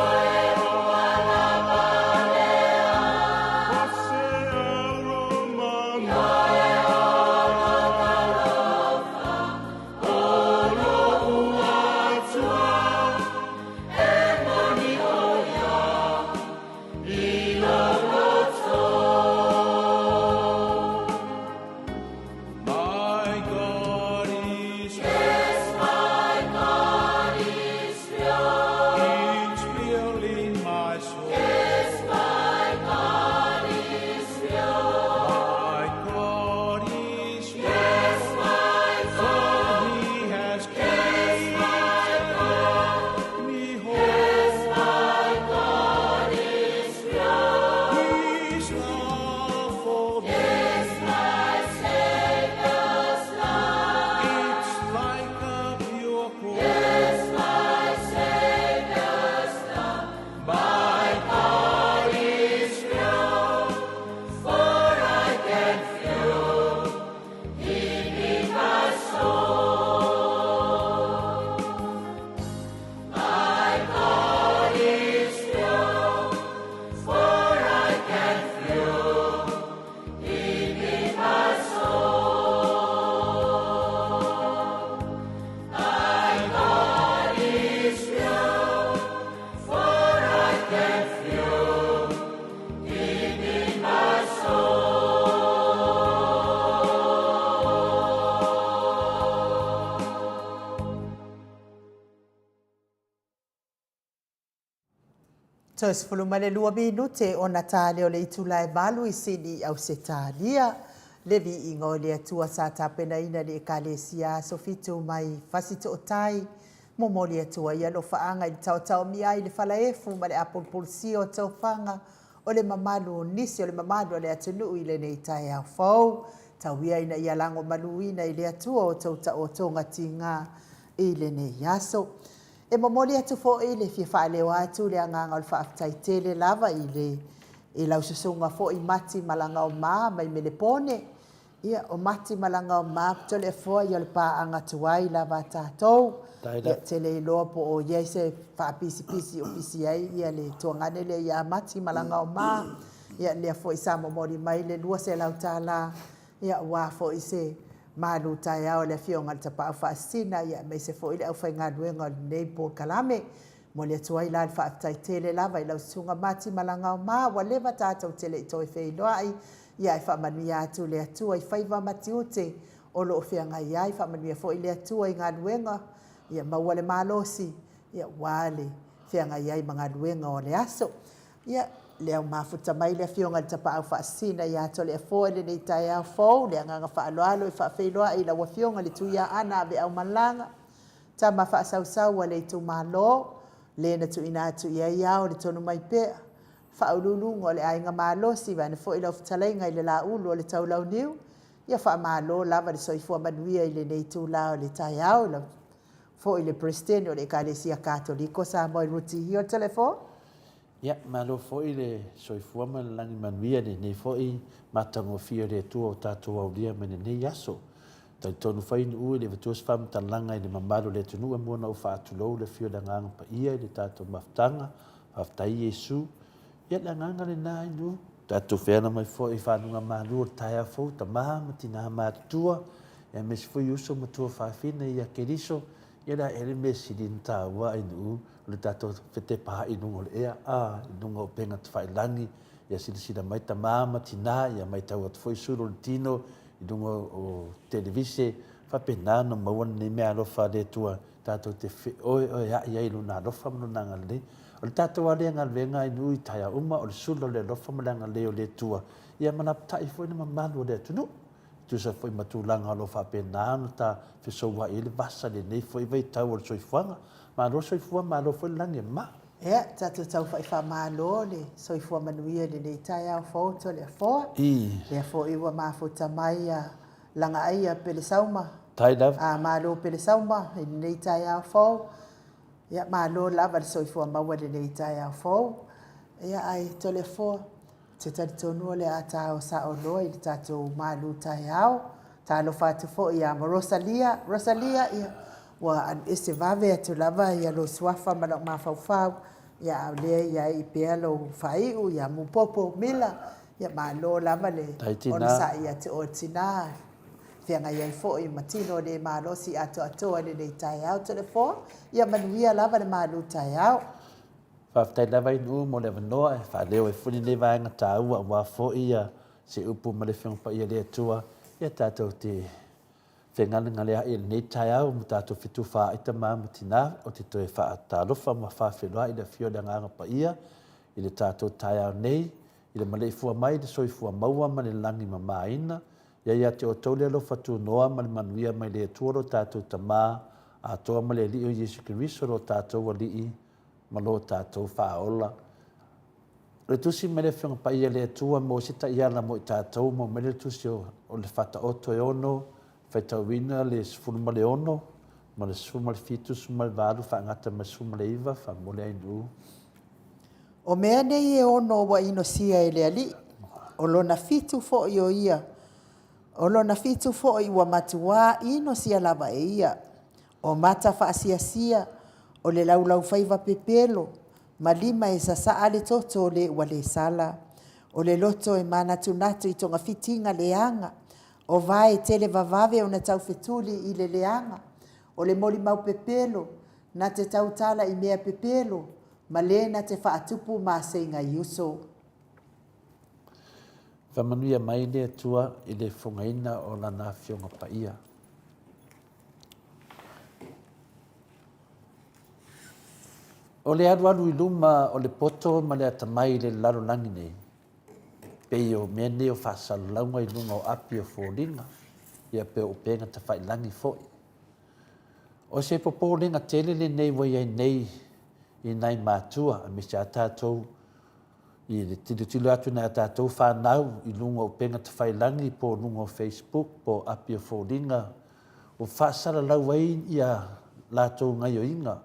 O se alo mama. O loʻu Atua. E moni ʻo ia i lou loto. My God is real. Yes, my God is real. It's real in my soul. Yes, my God is real. My God is real. Yes, my For God. he has Yes, my God. kept me whole. Yes, my God is real. His love for me. Yes, my Savior's love. It's like a pure gold. Yes, my Savior's love. My God is real, for I can feel Him in my soul. My God is real, for I can feel Him in my soul. My God is real, for I can feel Him in my soul. Toe 12 minute ona ta lea o le itula e 8 i Sini i Ausetalia. Le viiga o le Atua sa tapenaina le Ekalesia Aso Fitu mai Fasitootai. Momoli atu ai alofaaga i le taotaomia ai le falaefu ma le apulupulusia o taufaga o le mamalu o nisi o le mamalu o le atunuu i lenei taeao fou. Tau ia ina ia lagomaluina i le Atua o tou taotoga tiga i lenei aso. E momoli atu foi le fia faaleo atu le agaga o le faafetai tele lava i le i lau susuga foi Mati Malagaoma mai Melepone. Ia, o Mati Malagaoma Toleafoa, ia o le paaga tuai lava a tatou. Ia, te le iloa po o i ai se faapisipisi o pisi ai ia le tuagane lea ia Mati Malagaoma. Ia, lea foi sa momoli mai le $200, ia, aua foi se malu taeao i le Afioga i le Tapaau Faasisina, ia, aemaise foi le aufaigaluega o lenei polokalame. Momoli atu ai la le faafetai tele lava i lau Susuga Mati Malagaoma, ua leva tatou te le i toe feiloai, ia ae faamanuia atu le Atua i faiva ma tiute o lo o feagai ai, faamanuia foi le Atua i galuega, ia maua le malosi, ia aua le feagai ai ma galuega o le aso. Ia, lea ua mafuta mai le Afioga i le Tapaau Faasisina ia Toleafoa i lenei taeao fou, le agaga faaaloalo e faafeiloai i lau Afioga i le Tuiaana Aveaumalaga, tama faasausau a le itumalo, le na tuuina atu i ai ao le tonu mai pea, faauluuluga o le aiga malosi, vaeane foi lau fetalaiga i le Laulu o le Taulauniu, ia faamalo lava le soifua manuia i lenei itula o le taeao, i lau foi le Peresetene o le Ekalesia Katoliko Samoa i Ruti Hio Toleafoa. Ia, malo foi le soifua ma le lagi manuia i lenei foi matagofie o le Atua ua tatou aulia mai lenei aso. Talitonu fai Nu'u e le avatua se faamatalaga i le mamalu o le atunuu e mua ona ou faatulou le afio o le Agaga Paia i le tatou mafutaga. Faafetai Iesu. Ia, le agaga lena ai Nu'u. Tatou feala mai foi i faguga malu o le taeao fou, tama ma tina matutua, aemaise foi uso ma tuafafine ia Keriso. Ia le a ea le mea sili ona taua ai Nu'u o le tatou fetepaai i luga o le ea, a, i luga o upega tafailagi. Ia silasila mai tamā ma tinā, ia maitau atu foi sulu o le tino i luga o televise, faapena ona maua lenei meaalofa a le Atua tatou te feoeoea'i ai i Lona alofa ma Lona agalelei. O le tatou lava lea galuega i nuu i taeao uma, o le sula o le alofa ma le agalelei o le Atua, ia ma lapatai foi le mamalu o le atunuu. E tusa foi ma tulaga o lo o faapena ona ta fesoua'i ai le vasa i lenei foi vaitau o le soifuaga. Malo le soifua, malo foi le lagi e mama. Ia, tatou taufa'i faamalo le soifua manuia i lenei taeao fou Toleafoa. Lea foi ua mafuta mai a Lagaaia Pelesauma. Tai lava. A malo Pelesauma i lenei taeao fou. Ia, malo lava le soifua maua i lenei taeao fou. Ia, ae Toleafoa, ou te talitonu o le a ta o sao loa i le tatou malu taeao. Talofa atu foi ia Rosalia. Rosalia, ia, ua alu ese vave atu lava ia lou suafa ma lau mafaufau, ia, a o lea e i ai pea lou faaiu ia Mupopo Mila. Ia, malo lava le onosai ia te oe tina, feagai ai foi ma tino le malosi atoatoa i lenei taeao. Toleafoa, ia manuia lava le malu taeao. Faafetai lava Inu mo le avanoa e faaleo ai foi lenei vaega taua aua foi se upu ma le Afioga Paia le Atua ia tatou te fegalegaleai i lenei taeao ma tatou fetufaai tama ma tina. Ou te toe faatalofa ma faafeiloai i le afio o le Agaga Paia i le tatou taeao nei i le maleifua mai le soifua maua ma le lagi mamaina. Ia ia te outou le alofa tunoa ma le manuia mai le Atua lo tatou Tama atoa ma le Alii o Iesu Keriso lo tatou Alii ma lo tatou Faaola. O le tusi mai le Afioga Paia le Atua mo se taiala mo i tatou, mo mai le tusi o, o le Faataoto e ono, faitauina le 16 ma le 17, 18 faagata ma le 19, faamole ai nuu. O mea nei e ono ua inosia e le Alii, o lona fitu foi o ia, o lona fitu foi ua matuā inosia lava e ia, o mata faasiasia, o le laulaufaiva pepelo, ma lima e sasaa le toto o le ua le sala, o le loto e manatunatu i togafitiga leaga, o vae tele vavave ona taufetuli i le leaga, o le molimau pepelo, na te tautala i mea pepelo, ma le na te faatupu maseiga i uso. Faamanuia mai le Atua i le fofogaina o Lana Afioga Paia. O le alualu i luma o le poto ma le atamai i le lalolagi nei, pei o mea nei o faasalalauga i luga o api o foliga, ia pe o upega tafailagi foi. O se popolega tele lenei ua i ai nei i nai matua aemaise a tatou i le tilotilo atu i nai a tatou fanau i luga o upega tafailagi po o luga o Facebook po o api o foliga ua faasalalau ai ia latou gaioiga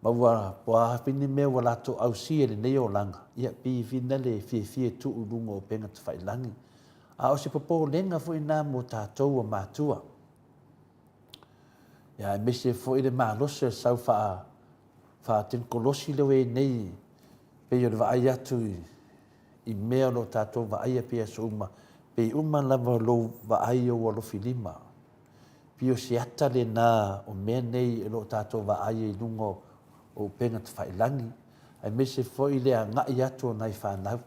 ma ua po a ni mea ua latou ausia i lenei olaga, ia pei e fina le fiafia e tuu i luga o upega tafailagi. A o se popolega foi lena mo tatou o matua. Ia, aemaise foi le malosi o le sau faa, faatenikolosi lea ua i ai nei, pei o le vaai atu i, i mea o lo o tatou vaaia pei aso uma, pei uma lava o lou vaai i ou alofilima. Pei o se ata lena o mea nei o lo o tatou vaai ai i luga o, o upega tafailagi, aemaise foi le agai atu o nai fanau.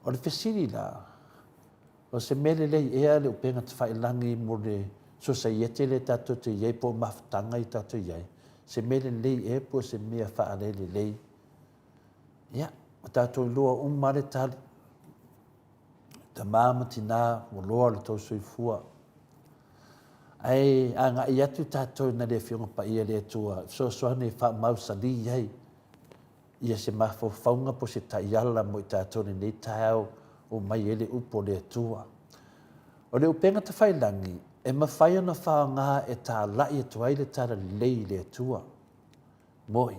O le fesili la, O se mea lelei ea le upega tafailagi mo le sosaiete lea tatou te i ai po o mafutaga ia tatou i ai? Se mea lelei ea po o se mea faalelelei? Ia, ua tatou iloa uma lava le tali. Tama ma tina, ua loa lo tou soifua. Ae agai atu tatou i na le Afioga Paia le Atua e fesoasoani e faamausali ai ia se mafaufauga po o se taiala mo i tatou i lenei taeao ua mai ai le upu o le Atua. O le upega tafailagi e mafai ona faaaoga e talai atu ai le talalelei i le Atua. Moe.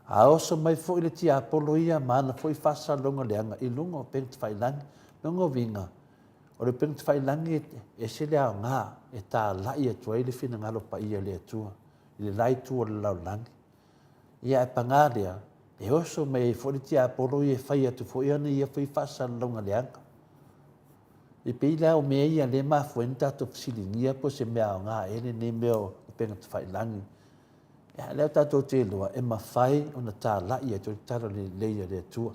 A oso mai foi le tiapolo ia ma ana foi faasalalauga leaga i luga o upega tafailagi. Lona uiga, o le upega tafailagi e ese le aoga e talai atu ai le finagalo paia o le Atua i le la itu o le lalolagi. Ia ae paga lea, e oso mai ai foi le tiapolo ia e fai atu foi ana ia foi faasalalauga leaga. E pei la o mea ia lea e mafua ai ona tatou fesiligia po o se mea aoga ea lenei mea o upega tafailagi. Ia, lea tatou te iloa e mafai ona talai atu ai le tala lelei a le Atua.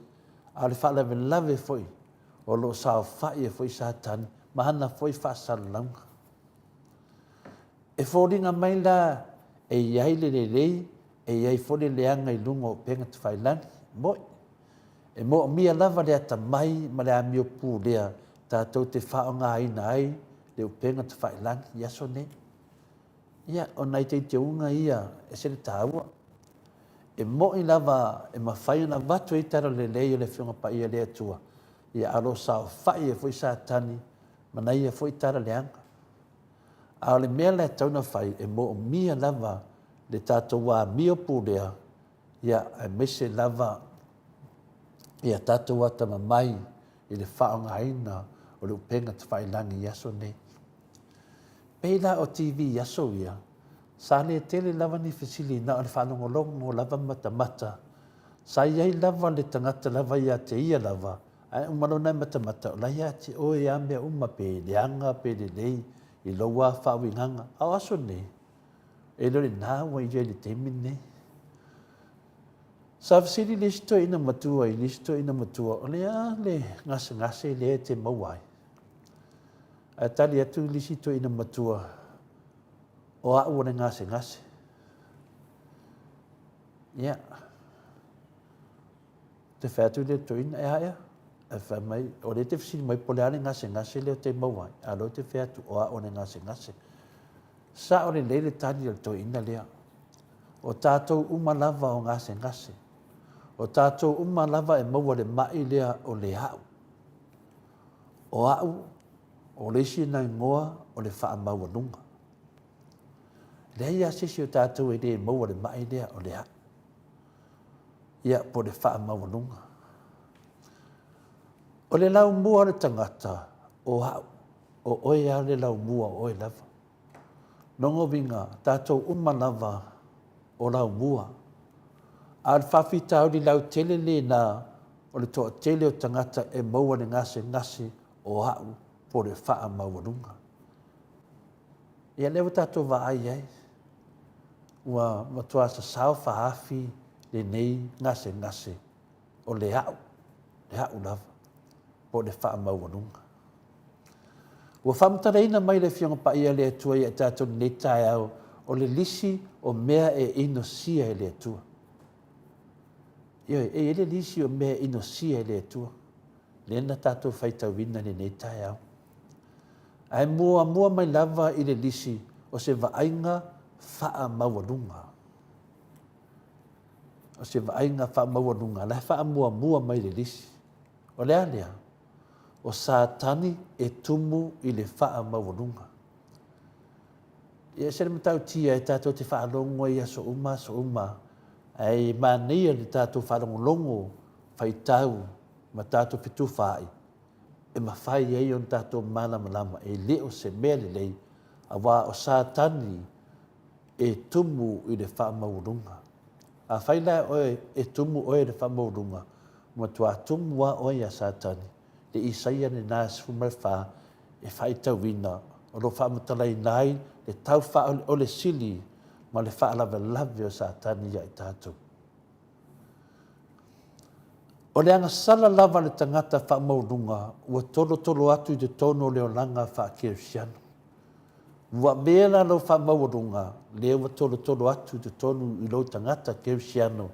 A o le faalavelave foi o lo o saofai ai foi Satani ma ana foi faasalalauga. E foliga mai la e i ai le lelei, e i ai foi le leaga i luga o upega tafailagi. Mo'i, e moomia lava le atamai ma le amio pulea tatou te faaaogaina ai le upega tafailagi i aso nei. Ia, o nai teuteuga ia e ese le taua. E moni lava e mafai ona avatu ai tala lelei o le Afioga Paia a le Atua, ia a o lo o saofai ai foi Satani ma na ia foi tala leaga. A o le mea la e tatau ona fai, e moomia lava le tatou amio pulea, ia, aemaise lava ia tatou atamamai i le faaaogaina o le upega tafailagi i aso nei. Pei la o TV i aso ia, sa le tele lava ni fesili na o le faalogologo lava ma matamata. Sa i ai lava le tagata lava ia te ia lava, ae uma loa ona e matamata, o la e ia te oe lava mea uma, pe leaga pe lelei i lou lava faauigaga. A o aso nei, e le o lena ua i ai i le taimi lenei. Sa fesili le isi toeaina matua i le isi toeaina matua, o le a le gasegase lea e te maua ai? Ae tali atu le isi toeaina matua, o au o le gasegase. Ia, te fai atu le toeaina, e a ea? Ae fai mai, o lea te fesili mai po o le a le gasegase lea ou te maua ai, a o lea ou te fai atu, o au o le gasegase. Sao lelei le tali a le toeaina lea. O tatou uma lava o gasegase. O tatou uma lava e maua le mai lea o le au. O au, o le isi na igoa o le faamaualuga. Leai lava se isi o tatou e le maua le mai lea o le au. Ia, po o le faamaualuga. O le laumua o le tagata, o au, o oe lava le laumua o oe lava. Lona uiga, tatou uma lava o laumua. A o le faafitauli lautele lena o le toatele o tagata e maua le gasegase o au po o le faamaualuga. Ia lea ua tatou vaai ai, ua matua sasao faaafi lenei gasegase o le au, le au lava, po o le faamaualuga. Ua faamatalaina mai le Afioga Paia a le Atua ia i tatou i lenei taeao, o le lisi o mea e inosia e le Atua. Ioe, e i ai le lisi o mea e inosia e le Atua, lea na tatou faitauina i lenei taeao. Ae muamua mai lava i le lisi o se vaaiga faamaualuga. O se vaaiga faamaualuga, la e faamuamua mai i le lisi. O le a lea? O Satani e tumu i le faamaualuga. Ia e ese le matautia e tatou te faalogo ai i aso uma aso uma, ae manaia le tatou faalogologo, faitau ma tatou fetufaai e mafai ai ona tatou malamalama e le o se mea lelei, aua o Satani e tumu i le faamaualuga. Afai la oe e tumu oe i le faamaualuga, matua tumu lava oe iā Satani. Le Isaia lena 14 e faitauina, o lo o faamatalaina ai le tau faaoleole sili ma le faalavelave o Satani iā i tatou. O le agasala lava a le tagata faamaualuga ua tolotolo atu i totonu o le olaga faa-kerisiano. Ua avea la lou faamaualuga lea ua tolotolo atu i totonu i lou tagata kerisiano,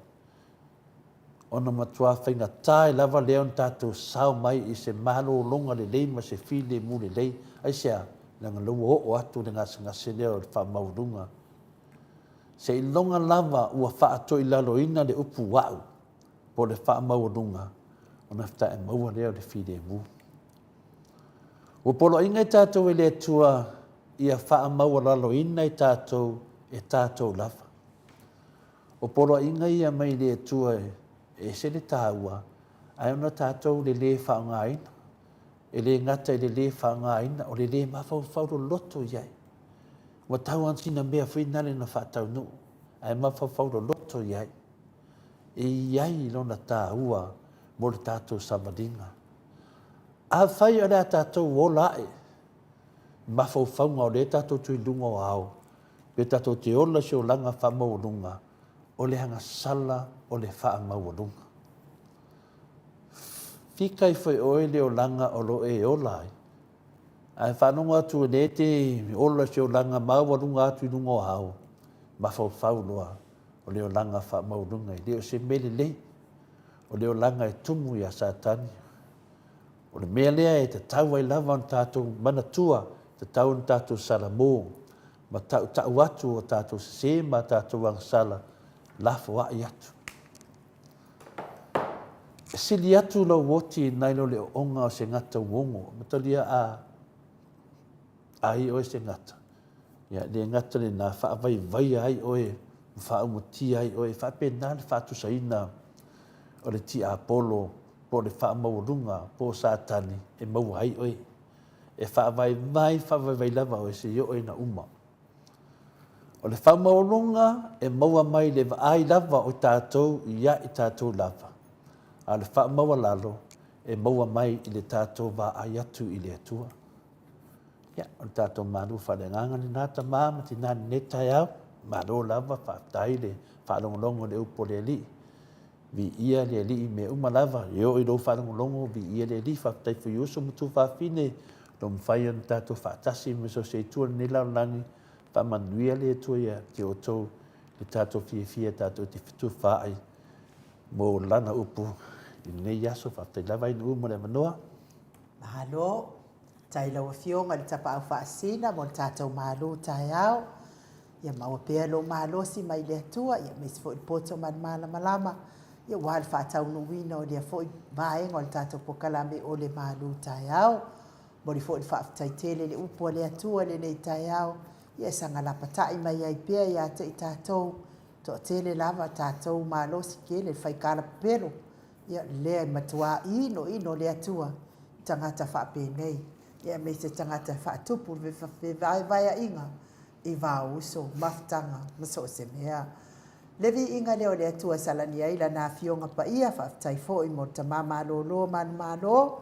ona matua faigata ai lava lea ona tatou sao mai i se malologa lelei ma se filemu lelei. Aisea? Leaga o lea ua oo atu le gasegase lea o le faamaualuga. Seiloga lava ua faatoilaloina le upu a'u po o le faamaualuga ona faatoa e maua lea o le filemu. Ua poloaiina i tatou e le Atua ia faamaualaloina i tatou e tatou lava. O poloaiga ia mai le Atua e ese le taua, ae ona tatou le lē faaaogaina. E le gata i le lē faaaogaina, o le lē mafaufau loloto i ai. Ua tau lava sina mea foi nale na faataunuu, ae mafaufau loloto i ai. E i ai lona taua mo le tatou savaliga. Afai o le a tatou ola ae i mafaufauga o lea tatou te i luga o ao, Pe tatou te ola i se olaga faamaualuga, o le agasala o le faamaualuga. Fika ifo e oe le olaga o lo o e ola ai, ae faalogo atu o lea e te ola i se olaga maualuga atu i luga o ao, mafaufau loa o le olaga faamaualuga e le o se mea lelei. O le olaga e tumu iā Satani. O le mea lea e tatau ai lava ona tatou manatua, e tatau ona tatou salamo ma tautau atu o tatou sese ma a tatou agasala, lafoai atu. E sili atu lou oti nai lo le ooga o se gata uogo. Amatalia a ai oe se gata, ia le gata lena faavaivaia ai oe ma faaumatia ai oe. E faapena le faatusaina o le tiapolo po o le faamaualuga po o Satani e maua ai oe. E faavaivai faavaivai lava oe seia oo ina uma. O le faamaualuga e maua mai le vaai lava o tatou ia i tatou lava, a o le faamaualalo e maua mai i le tatou vaai atu i le Atua. Ia, o le tatou malu faaleagaga lena tama ma tina i lenei taeao. Malo lava, faafetai le faalogologo i le upu a le Alii. Viia le Alii i mea uma lava, e oo i lou faalogologo, viia le Alii. Faafetai foi i uso ma tuafafine o lo o mafai ona tatou faatasi ma so o se itu o lenei lalolagi. Faamanuia le Atua ia te outou i le tatou fiafia tatou te fetufaai mo Lana upu i lenei aso. Faafetai lava Ainuu mo le avanoa. Malo. Faafetai i lau Afioga i le Tapaau Faasisina mo le tatou malu taeao. Ia maua pea lou malosi mai le Atua, ia aemaise foi le poto ma le malamalama, ia aua le faataunuuina o lea foi vaega o le tatou polokalame o le malu taeao. Momoli foi le faafetai tele i le upu a le Atua i lenei taeao, ia e saga lapatai mai ai pea ia te i tatou, toatele lava tatou malosi tele le fai kalapapelo, Ia lea e matua inoino le Atua i tagata faapenei, ia aemaise tagata e faatupu le fevaevaeaiga i va o uso, mafutaga ma so o se mea. Le viiga lea o le Atua e salani ai Lana Afioga Paia, faafetai foi mo le Tama malolo manumalo,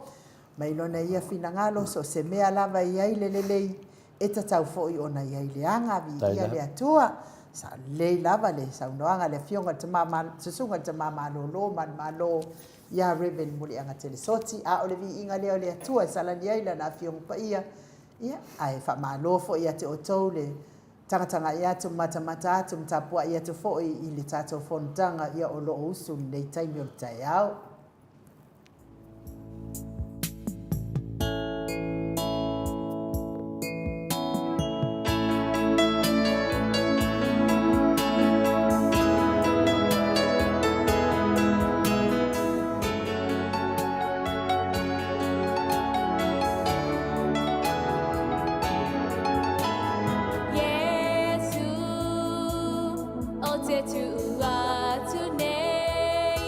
mai Lona Ia finagalo, so o se mea lava e i ai le lelei, e tatau foi ona i ai le aga, viia le Atua. Sa lelei lava le saunoaga a le Afioga i le Tama, Susuga i le Tama Malolo manumalo ia Rev. Muliagatele Soti, a o le viiga lea o le Atua e salani ai Lana Afioga Paia, ia, ae faamalo foi ia te outou le tagatagai atu, matamata atu ma tapuai atu foi i le tatou fonotaga, ia o lo o usu i lenei taimi o le taeao. Iesu, o te tuu atu nei.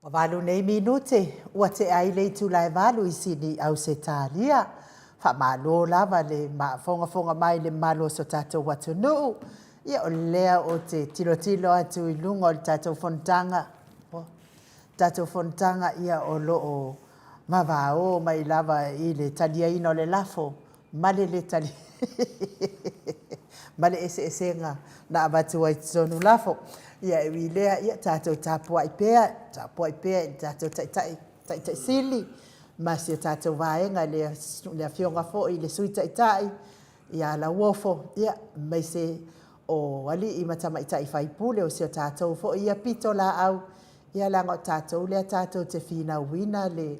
Ua valu nei minute, ua tea ai le itula e valu i Sini, Ausetalia. Faamalo lava le faafogafoga mai i le mamalu o so tatou atunuu. Ia o lea ou te tilotilo atu i luga o le tatou fonotaga, tatou fonotaga ia o lo o vavao mai lava i le taliaina o le lafo ma le le tali ma le eseesega na avatu ai totonu lafo. Ia e ui i lea, ia tatou tapuai pea, tapuai pea i le tatou Taitai, Taitai Sili ma si o tatou vaega i le, le Afioga foi i le Sui Taitai ia Lauofo, ia, aemaise o alii ma tamaitai faipule o si o tatou foi ia pitolaau, ia leaga o tatou lea tatou te finauina le,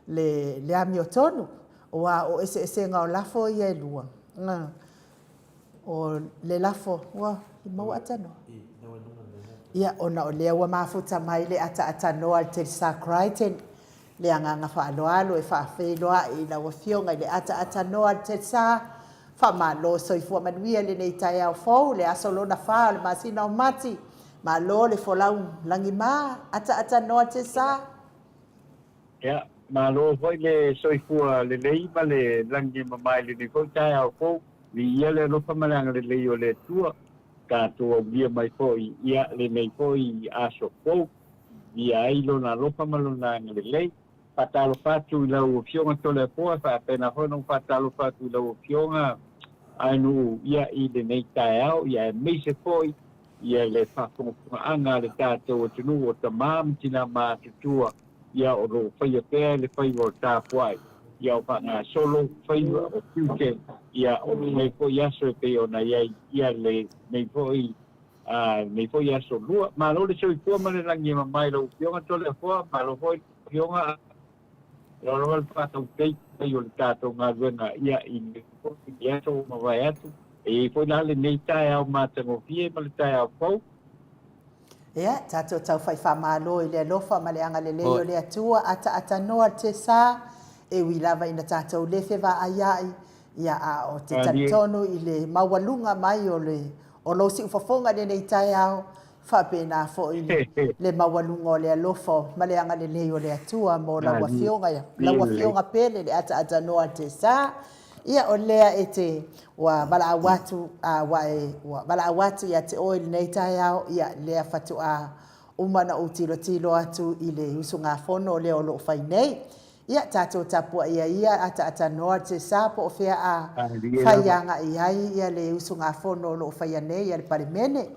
le, le amiotonu. Aua o eseesega o lafo ia e lua, o le lafo, ua maua atanoa? Ia, ona o lea ua mafuta mai le ataaatanoa a le Telesa Crichton, le agaga faaaloalo e faafeiloai i lau Afioga i le ataaatanoa a le Telesa. Faamalo soifua manuia i lenei taeao fou, le aso lona fa o le masina o Mati. Malo le folau lagima, ataaatanoa Telesa. Ia, malo foi le soifua lelei ma le lagi e mamae i lenei foi taeao fou. Viia le alofa ma le agalelei o le Atua, tatou aulia mai foi ia lenei foi aso fou. Viia ai Lona alofa ma Lona agalelei. Faatalofa atu i lau Afioga Toleafoa, faapena foi ona ou faatalofa atu i lau Afioga Ainuu ia i lenei taeao, ia aemaise foi ia le faafogafogaaga a le tatou atunuu o tama ma tina matutua ia o lo o faia pea le faiva o tapuai ia o faagasolo faiva o tiute ia o lenei foi aso e pei ona i ai ia lenei foi lenei foi aso lua. Malo le soifua ma le lagi e mama i lau Afioga Toleafoa, malo foi lau Afioga Loa lava le faatautaitai o le tatou galuega ia i lenei aso ua mavae atu. E i ai foi la lenei taeao matagofie ma le taeao fou. Ia, tatou taufai faamalo i le alofa ma le agalelei o le Atua, ataaatanoa le sa, e ui lava ina tatou le fevaaiai, ia, a o te talitonu i le maualuga mai o le, o lou siufofoga i lenei taeao, Faapena foi le maualuga o le alofa ma le agalelei o le Atua mo lau Afioga, lau Afioga pele le ataatanoa te sa. Ia o lea e te ua valaau atu, a ua e ua valaau atu ia te oe i lenei taeao, ia lea faatoa uma ona ou tilotilo atu i le usugafono lea o lo o fai nei. Ia tatou tapuaia ia ataatanoa te sa po o fea a fai agai ai ia le usugafono o lo o faia nei a le Palemene.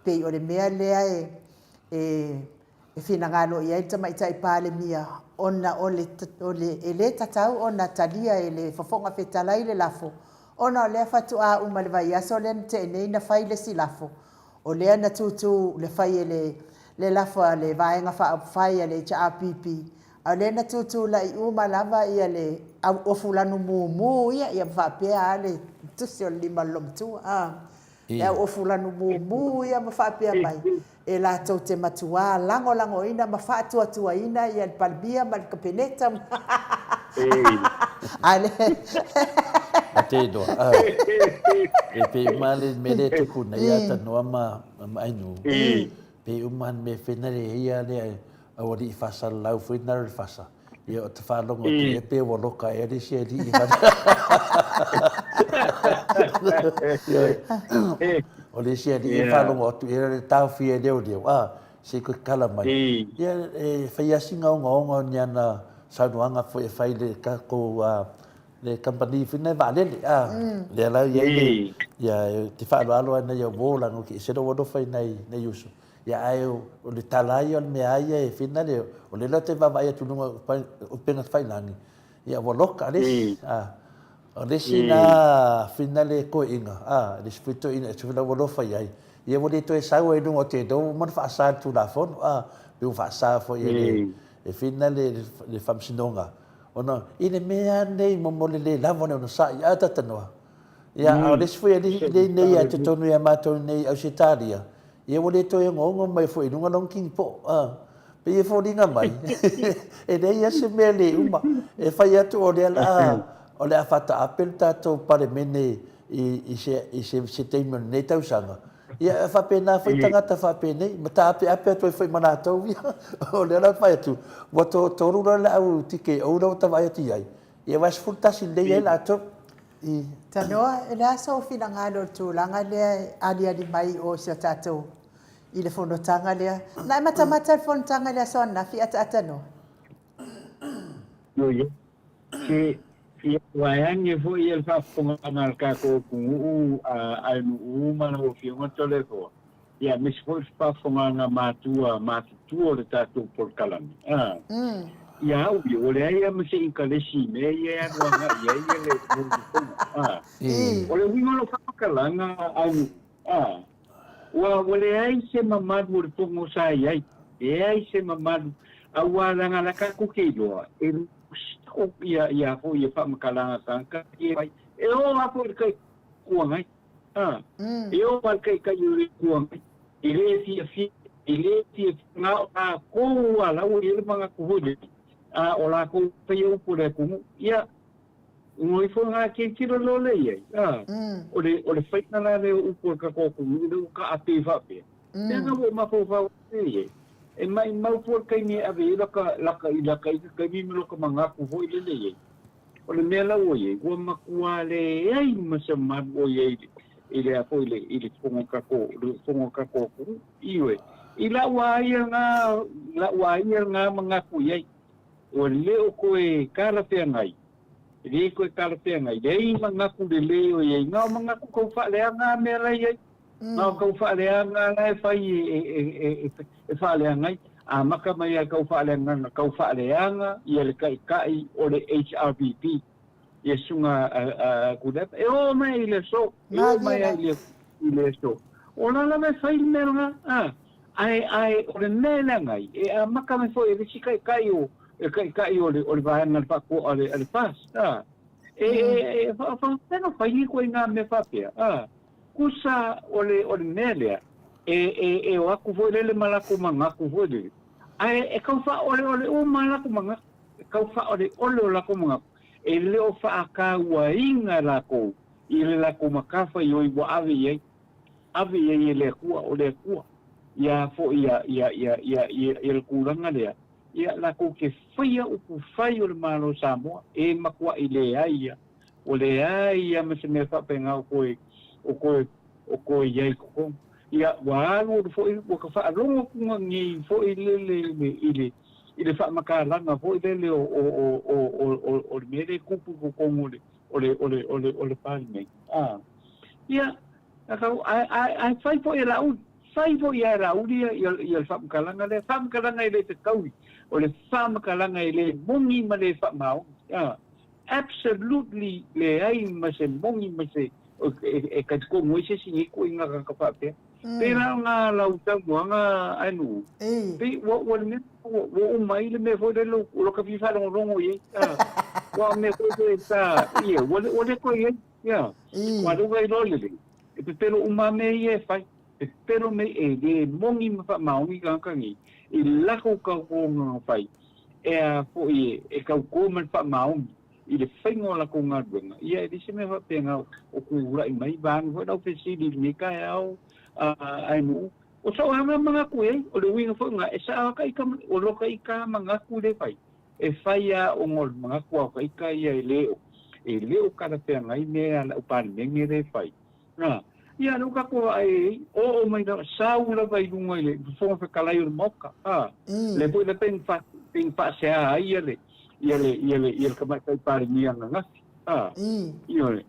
Pei o le mea lea e, e, e finagalo i ai le Tamaitai Palemia, ona o le, o le, e le tatau ona talia e le Fofoga Fetalai le lafo, ona o lea faatoa uma i le vaiaso lea na tea nei na fai le isi lafo, o lea na tutu le fai e le, le lafo a le Vaega Faaupufai a le HRPP, a o lea na tutulai uma lava ia le au ofu lanu mumu ia, ia ma faapea lava le tusi o le lima o le loomatua, a. E au ofu lanu mumu ia ma faapea mai, e latou te matuā lagolagoina ma faatuatuaina ia le Palemia ma le Kapeneta ma a le A te iloa, a, e pei uma le mea lea e tupu nei ia Tanoa ma Ainuu, pei uma le mea whenare e ia lea au alii faasalalau foi nalo le fasa. Ia o te faalogo atu ia pe ua loka ea le isi alii O le isi alii e faalogo atu ia le taofi e leoleo, a, se i koe kala mai. Ia e fai lava si gaogaoga o ni ana saunoaga foi e fai i le tatou le kamupani foi lena vaalele, a, lea la e i ai le, ia e te faaaloalo lava i nai au uo leaga ou te ese lou alofa i nai uso. Ia ae o le tala lava ia o le mea lava ia e finale, o lea la ou te vaavaai atu i luga o upega tafailagi, ia ua loka le isi. O le isi na finale toeaina, a, le isi foi toeaina e ua alofa i ai, ia ua le toe sau ai i luga o te ua uma ona faasa e le Tulafono, a, pe ua faasa foi e le e finale le Faamasinoga, ona i le mea lava lenei mo le le lava o le onosai, a Tatanoa? Ia, a o le isi foi alii lea nei ia totonu ia matou nei i Ausetalia, ia ua le toe ogaoga mai foi i luga lona kinipoo. A, pei e foliga mai, e leai lava se mea le uma. E fai atu o lea la o le a faataape le tatou Palemene i, i, se, i se, se taimi o lenei tausaga. Ia, e faapena foi tagata faapenei, ma taapeape atu ai foi ma latou ia. O lea la ou te vaai atu, ua toatolu la le au TKO lea ua ta vaai atu i ai, ia aua e 11 lelei ai latou. I. Tanoa, e le a sou finagalo i le tulaga lea e aliali mai o si o tatou i le fonotaga lea. Na e matamata i le fonotaga i le aso ananafi ataata noa? Ioe. Se ia vaeane foi ia le faafofogaaga a le tatou atunuu a Nuu ma lau Afioga Toleafoa, ia aemaise foi le faafofogaaga matua matutua o le tatou polokalame. Ia au ia, ua leai lava ma se inkalesi i mea ia e alu agai i ai le fono. O le uiga o lau faamatalaga a Nuu, Ua leai se mamalu o le fono sa i ai, leai se mamalu, auā leaga la tatou te iloa, e sao ia ia foi ia faamatalaga tagata ia e fai, e oo lava foi i le tai Itu Agai, a, e oo lava i le Taitai o le Itu Agai, e le fiafia, e le fiafia, na o latou lava la ua i ai le manatu foi lele, a o latou e faia upu a le atunuu, ia, Ua ifo ngā tilotilo loa lea i ai, ā, o le, o le faiga la lea o upu a le tatou atunuu lea ua taape faapea, leaga ua ou mafaufau atu i ai, e maimau fua le taimi e ave ai laka, laka, i laka isi taimi ma loka manatu foi lele i ai. O le mea la ua i ai, ua matua leai ma se malu o i ai i le, i le a foi i le, i le fono tatou, le fono a tatou atunuu. Ioe. I la'u a ia lena, la'u a ia lena manatu i ai. Ua le o toe talafeagai, e le toe talafeagai, leai manatu lelei o i ai, na o manatu tau faaleaga a mea la i ai, na o tau faaleaga la e fai e faaleaga ai. Amata mai lava i tau faaleaga, na tau faaleaga ia le taitai o le HRPP, ia Susuga a Tuilaepa, e oo mai i le aso, e oo mai lava i le aso. O la lava e fai le mea lena, a. Ae, ae, o le mea e leaga ai, e amata mai foi e le isi taitai o, le taitai o le, o le vaega le faatoa a le, a le FAST, a. E, e, e, faapea ona fai ni ituaiga mea faapea, a. Tusa o le, o le mea lea, e, e, e o atu foi lele ma latou manatu foi lele, ae e tau faaoleole uma lava latou manatu, e tau faaoleole o latou manatu, e le o faatauaina latou i le latou matafaioi ua ave i ai. Ave i ai e le Atua, o le Atua, ia foi ia, ia, ia, ia, ia, ia le tulaga lea, ia latou te faia upu fai o le Malo o Samoa, e matuai leai ia, ua leai ia ma se mea faapena o toe, o toe, o toe i ai i totonu. Ia, ua alu alu foi, ua ka faalogo atu nei foi lele i le, i le, i le faamatalaga foi lele o, o, o, o, o, o, o le mea lea e tupu i totonu o le, o le, o le, o le, o le Palemene. A. Ia, ae, ae, ae fai foi e Laauli, fai foi ia e Laauli ia, ia, ia le faamatalaga lea, faamatalaga e le fetaui, o le faamatalaga e le moni ma le faamaoni. A. Absolutely leai ma se moni ma se, e, e talitonu ai se isi nei ituaiga tagata faapea. Pēlā o ngā lau saunoaga a Nuu, pei ua, ua le mea, ua, ua uma ai le mea foi lele o lo ka fia faalogologo i ai. Ua o mea foi lele sa, ia, ua le, ua le toe i ai. Ia, ua le ua iloa lelei, e pepelo uma lava mea ia e fai. Pepelo mea, e le moni ma faamaoni tagata nei i lako tautoga fai, e a foi e, e tauto ma le faamaoni i le faiga o latou galuega, ia e leai se mea faapena o tulai mai, vaeane foi lau fesili i lenei taeao a Nuu, o sou lava manatu i ai, o le uiga foi lena, e sao lava ita, o lota ita manatu lea e fai, e fai lava ona o le manatu a o ta ita ia e le o, e le o talafeagai mea a lau Palemene lea e fai. A, ia lea ua tatou vaai i ai, oo mai lava, sau lava i luga i le Fofoga Fetalai o le Maota, a, lea foi la pei na pei na faasea ai ia le, ia le, ia le, ia le Tamaitai Palemia ananafi, a, ioe.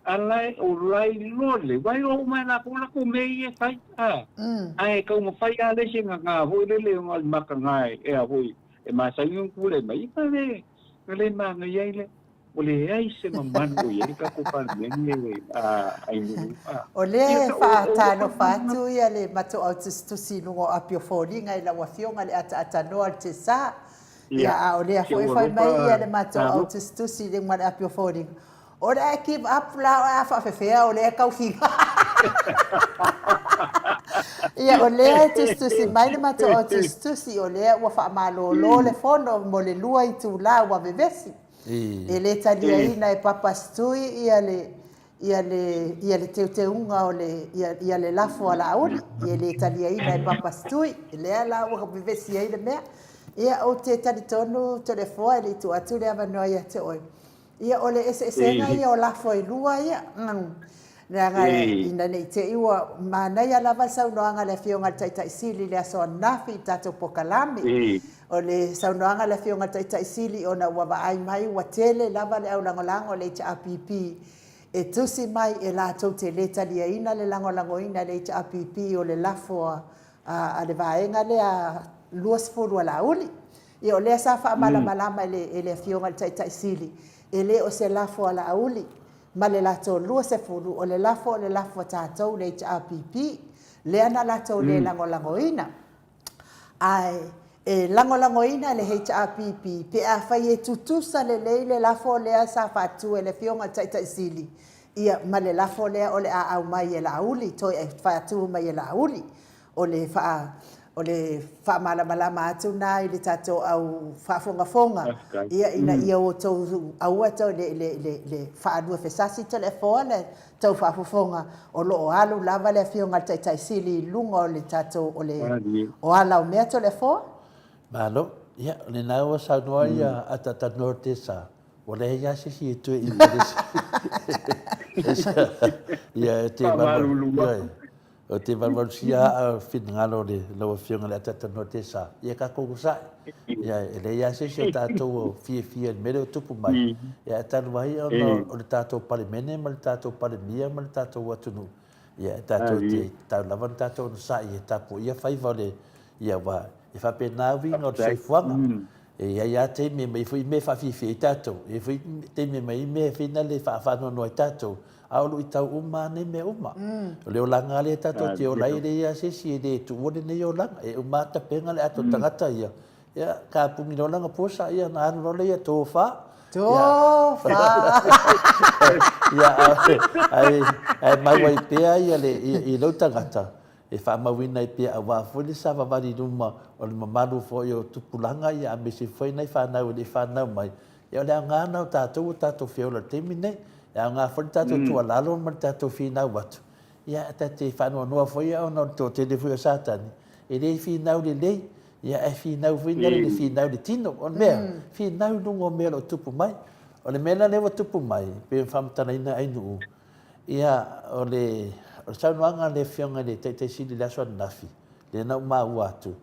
A la e, o la e iloa lelei, ua iloa uma e latou latou mea ia e fai, a, ae taumafai lava le isi gagā foi lele ona o le mataga e a foi, e masani ona tulai mai, ia na le, na le manaia ai lea. Ua leai se mamalu o i ai le tatou Palemene a i nuu. O lea e faatalofa atu ia le matou au tusitusi i luga o api o foliga i lau Afioga le ataatanua o le Tesa. Ia a o lea foi e fai mai ia le matou au tusitusi i luga o le api o foliga, o le a e give up la o le a faafefea o lea e tau figa. Ia o lea e tusitusi mai le matou au tusitusi o lea ua faamalolo le fono mo le 2 itula ua vevesi. E le taliaina e Papa Stui ia le Ia le, ia le teuteuga o le, ia, ia le lafo a Laauli, ia e le taliaina e Papa Stui, lea la ua vevesi ai le mea. Ia, ou te talitonu Toleafoa e le i tuu atu le avanoa ia te oe, ia o le eseesega ia o lafo e lua ia, leaga ina ne i te i ua manaia lava le saunoaga a le Afioga i le Taitai Sili i le aso ananafi i le tatou polokalame. O le saunoaga a le Afioga i le Taitai Sili ona ua vaai mai ua tele lava le aulagolago a le HRPP e tusi mai e latou te le taliaina le lagolagoina e le HRPP o le lafo a le vaega lea 20 a Laauli. Ia o lea sa faamalamalama e le Afioga i le Taitai Sili, e le o se lafo a Laauli ma le latou 20, o le lafo o le lafo a tatou le HRPP, lea na latou le lagolagoina. Ae e lagolagoina e le HRPP pe afai e tutusa lelei le lafo lea sa faatu e le Afioga i le Taitai Sili, ia, ma le lafo lea o le a aumai e Laauli, toe faatu mai e Laauli. O le faa, o le faamalamalama atu lena i le tatou au faafogafoga, ia, ina ia outou aua toe le, le, le, le faaluafesasi Toleafoa le tou faafofoga, o lo o alu lava le Afioga i le Taitai Sili i luga o le tatou, o le, o ala o mea Toleafoa. Malo. Ia, o lena ua saunoa ia Ataata Nortesa, ua leai lava se isi e toe interesi. Ia, e te Faamalulu atu. Ou te valuvalusia aa finagalo o le lau Afioga i le Ataata Nortesa, ia tatou onosai. Ia, e leai lava se isi o tatou o fiafia i le mea lea ua tupu mai. Ia, ae talu ai ona o le tatou Palemene ma le tatou Palemia ma le tatou atunuu, ia, e tatou te tatau lava ona tatou onosai e tapuaia faiva o le, ia, aua e faapena uiga o le soifuaga. E i ai lava taimi e aumai foi mea e faafiafia ai tatou, e i ai foi taimi e aumai ai mea e fai e faanoanoa ai tatou, a o luitau uma lava nei mea uma. O le olaga lava lea tatou te ola ai, e leai lava se isi e le tuua lenei olaga. E uma lava tapena le ato tagata ia, ia tapuni loa lana puasa, ia ona alu loa lea, ia tofa. Tofa! Ia, ae mau ai pea ia le, i lou tagata, e faamauina ai pea aua foi le savavali i luma o le mamalu foi o tupulaga ia aemaise foi nai fanau e le i fanau mai. Ia o le aoga lena o tatou ua tatou feola i le taimi lenei. E aoga foi le tatou tuualalo ma le tatou finau atu, ia ta te faanoanoa foi ona o le toatele foi o Satani, e le finau lelei, ia ae finau foi lea le finau i le tino. O le mea, finau i luga o mea o lo o tupu mai. O le mea la lea ua tupu mai, pei ona faamatalaina Ainuu, Ia, o le saunoaga a le Afioga i le Taitai Sili i le aso ananafi, lea na ou maua atu,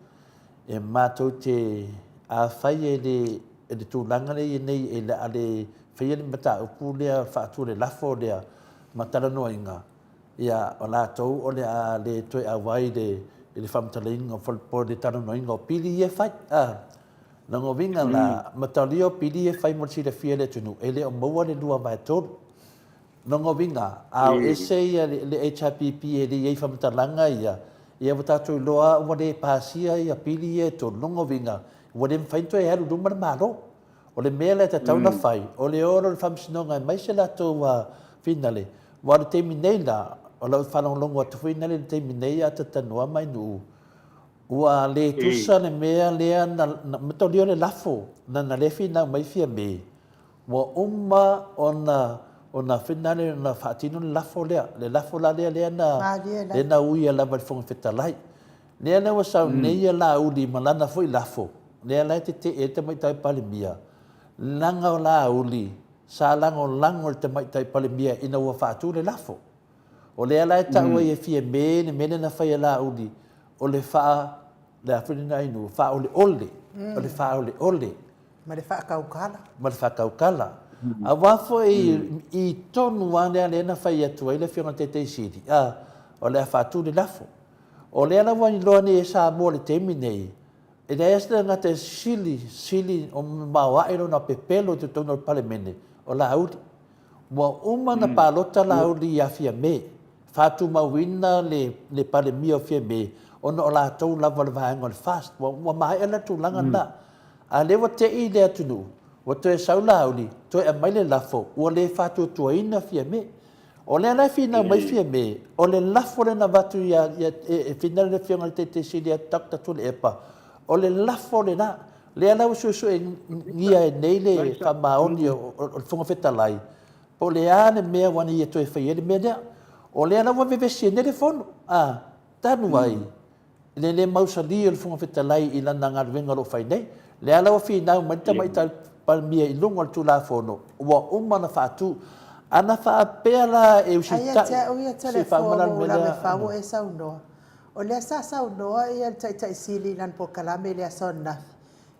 e matou te, afai e le, e le tulaga lea e i ai nei, e le a le faia le mataupu lea faatu le lafo lea ma talanoaina, ia, o latou o le a le toe auai i le, i le faamatalaina po o le talanoaina o pili ia e fai. A, lona uiga la, mataulia o pili ia e fai mo le silafia e le atunuu, e le o maua le 2/3. Lona uiga, a o ese ia le HRPP e le i ai faamatalaga ia, ia ua tatou iloa ua le pasia ia pili ia e tolu. Lona uiga, ua le mafai ona toe alu i luma le Malo. O le mea la e tatau ona fai, o le o loa i le Faamasinoga e aumai se latou finale, aua o le taimi nei la, o lau faalogologo atu foi lea i le taimi nei a talatalanoa mai Nuu, ua le tusa le mea lea na mataulia o le lafo na lea finau mai Fiame, Ua uma ona ona finale ona faatino le lafo lea. Le lafo la lea lea na lea na uia lava i le Fofoga Fetalai. Lea la ua sau nei ia Laauli ma lana foi lafo, lea la e tetee ai le Tamaitai Palemia, leaga o Laauli sa lagolago i le Tamaitai Palemia ina ua faatu le lafo. O lea la e tau ai e Fiame le mea lea na fai e Laauli, o le faa, le a foi lena inu, faaoleole, o le faaoleole. Ma le faataukala. Ma le faataukala. Aua foi i tonu lava lea lea na fai atu ai le Afioga i le Taitai Sili, a, o le a faatu le lafo. O lea la ua iloa nei e Samoa i le taimi nei, e leai lava se tagata e sili, sili o maoae lona pepelo i totonu o le Palemene, o Laauli. Ua uma ona palota Laauli ia Fiame, faatumauina le Palemia o Fiame, ona o latou lava o le vaega o le FAST. Ua maea la tulaga lena. A o lea ua te i le atunuu, ua toe sau Laauli, toe aumai le lafo, ua le faatuatuaina Fiame. O lea la e finau mai Fiame, o le lafo lea na avatu ia, e finau le Afioga i le Taitai Sili ia Doctor Tuilaepa, o le lafo lena. Lea la ua suesuengia ai nei le faamaoni o le Fofoga Fetalai. Po o le a le mea ua na ia toe fai ai le mea lea. O lea la ua vevesi ai nei le Fono, a, talu ai le le mausali o le Fofoga Fetalai i lana galuega o lo o fai nei. Lea la ua finau mai le Tamaitai Palemia i luga o le Tulafono ua uma ona faatu. Ana faapea la e Ai ia usitai, te au ia se i faauma Toleafoa la le ua ou mea lave lea. fau o e saunoa. O lea sa saunoa ia le Taitai Sili i lana polokalame i le aso ananafi,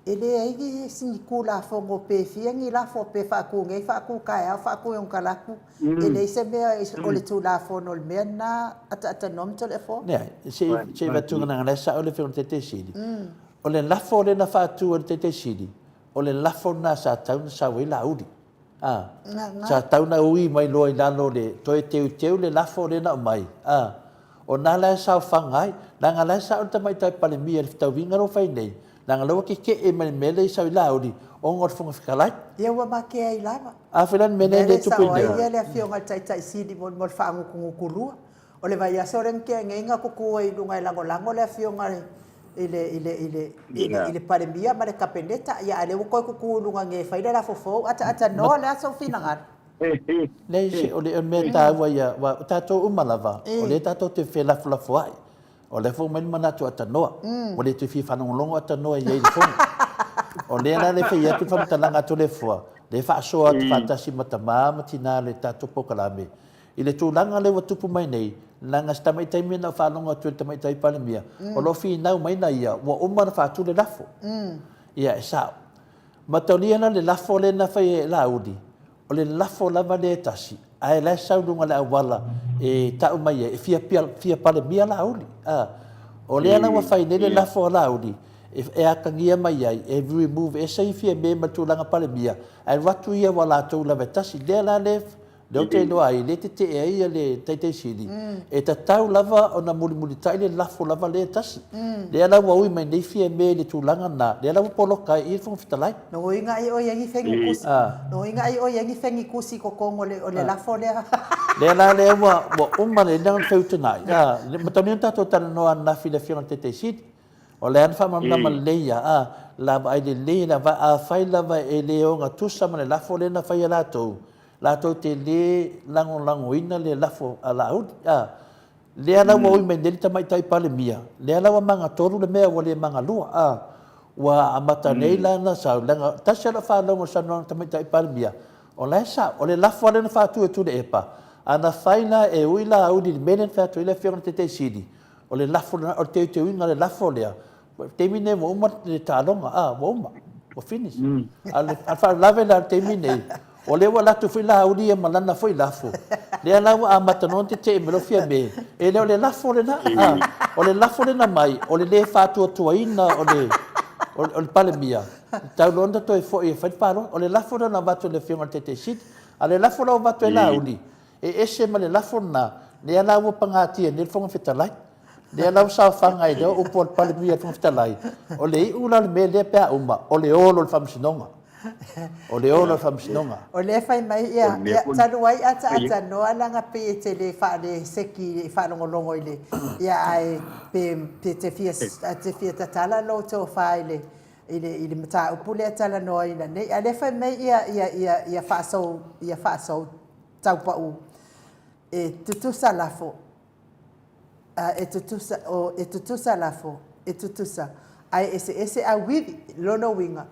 E leai ni ni Tulafono pe fia ni lafo pe faatu nei, faatu taeao, faatu i Onokalatu, e leai se mea o le Tulafono o le mea lena ataatanua ma Toleafoa. Leai, se i se i avatu leaga la e sao le Afioga i le Taitai Sili. O le lafo lea na faatu e le Taitai Sili, o le lafo lena sa tatau ona sau ai Laauli. A, sa tatau ona ui mai loa i lalo o le toe teuteu le lafo lea na aumai. A, o na la e saofaga ai, leaga la e sao le Tamaitai Palemia i le fetauiga lea ua fai nei, leaga la ua tetee mai le mea lea i sau i Laauli ona o le Fofoga Fetalai. Ia ua matea ai lava. A fai la le mea O le lea mea e lea e tupu sao nei. ai le Afioga i le Taitai Sili mo le faagutugutu lua. O le vaiaso lea na tea nei na tutu ai i luga e lagolago le Afioga i le, i le, i le, i le, i le Palemia ma le Kapeneta, ia a o lea ua toe tutu i luga nei e fai le lafo fou, ataatanoa o le a sou finagalo? Leai se, o le mea taua ia, aua o tatou uma lava, o lea tatou te felafolafoai. O lea foi ua aumai le manatu atanoa. Ua le toe fia faalogologo atanoa i ai i le fono. O lea la le fai atu le faamatalaga a Toleafoa, lea e faasoa atu faatasi ma tama ma tina le tatou polokalame, I le tulaga lea ua tupu mai nei, leaga si tamaitai mea na ou faalogo atu i le tamaitai Palemia, o lo o finau mai na ia, ua uma ona faatu le lafo. Ia, e sao. Mataulia la le lafo lea na fai e Laauli, o le lafo lava lea e tasi, ae la e sau i luga o le auala e tau mai ai, e fia, fia Palemia Laauli. A, o lea la ua fai nei le lafo a Laauli, e atagia mai ai, e remove ese ia Fiame ma le tulaga Palemia, ae alu atu ia aua latou lava e tasi. Lea la le Lea ou te iloa ai, lea e tetee ai le Taitai Sili, e tatau lava ona mulimulitai le lafo lava lea e tasi. Lea la ua ui mai nei Fiame i le tulaga lena, lea la ua poloka ai i i le Fofoga Fetalai. Lona uiga ai o i ai ni fegi kusi, lona uiga ai o i ai ni fegi kusi i totonu o le lafo lea. Lea la lea ua uma lelei ona feutanai, mataulia na tatou talanoa ananafi i le Afioga i le Taitai Sili, O le a na faamalamalama lelei ia, a, la vaai lelei la vaai, afai lava e le ogatusa ma le lafo lea na fai e latou, latou te le lagolagoina le lafo a Laauli, a. Lea la ua ui mai nei le Tamaitai Palemia, lea la ua magatolu le mea ua le magalua, a. Ua amata nei la ona sau, leaga tasi lava lau faalogo i le saunoaga a le Tamaitai Palemia, o la e sao, o le lafo lava lea na faatu e Tuilaepa, ana fai la e ui Laauli i le mea lea na fai atu ai le Afioga i le Taitai Sili, O le lafo lena, o le teuteuina o le lafo lea, o le taimi lenei ua uma le taaloga, a, ua uma, ua finish. A o le faalavelave la o le taimi lenei, o lea ua alu atu foi Laauli ia ma lana foi lafo, lea la ua amata loa ona tetee mai loa Fiame, e le o le lafo lena, a, o le lafo lea na aumai, o le le faatuatuaina o le, o le Palemia, e tatau loa ona toe foi e fai le palota. O le lafo lea na avatu e le Afioga i le Taitai Sili. A o le lafo la ua avatu e Laauli, E ese ma le lafo lena, lea la ua pagatia nei le Fofoga Fetalai. Lea la ua saofaga ai lea upu a le Palemia i le Fofoga Fetalai, o le iu la o le mea lea pe a uma, o le olo o le Faamasinoga. O le olo o le Faamasinoga. O lea e fai mai, ia, ia, talu ai ataatanoa leaga pei e te le faale-seki i faalogologo i le, ia, ae pe, pe te fia, te fia tatala lou tofa i le, i le, i le mataupu lea e talanoaina nei. A o lea e fai mai ia, ia, ia, ia faasou, ia faasou taupau e tutusa lafo e tutusa o e tutusa lafo e tutusa ae eseese auivi lona uiga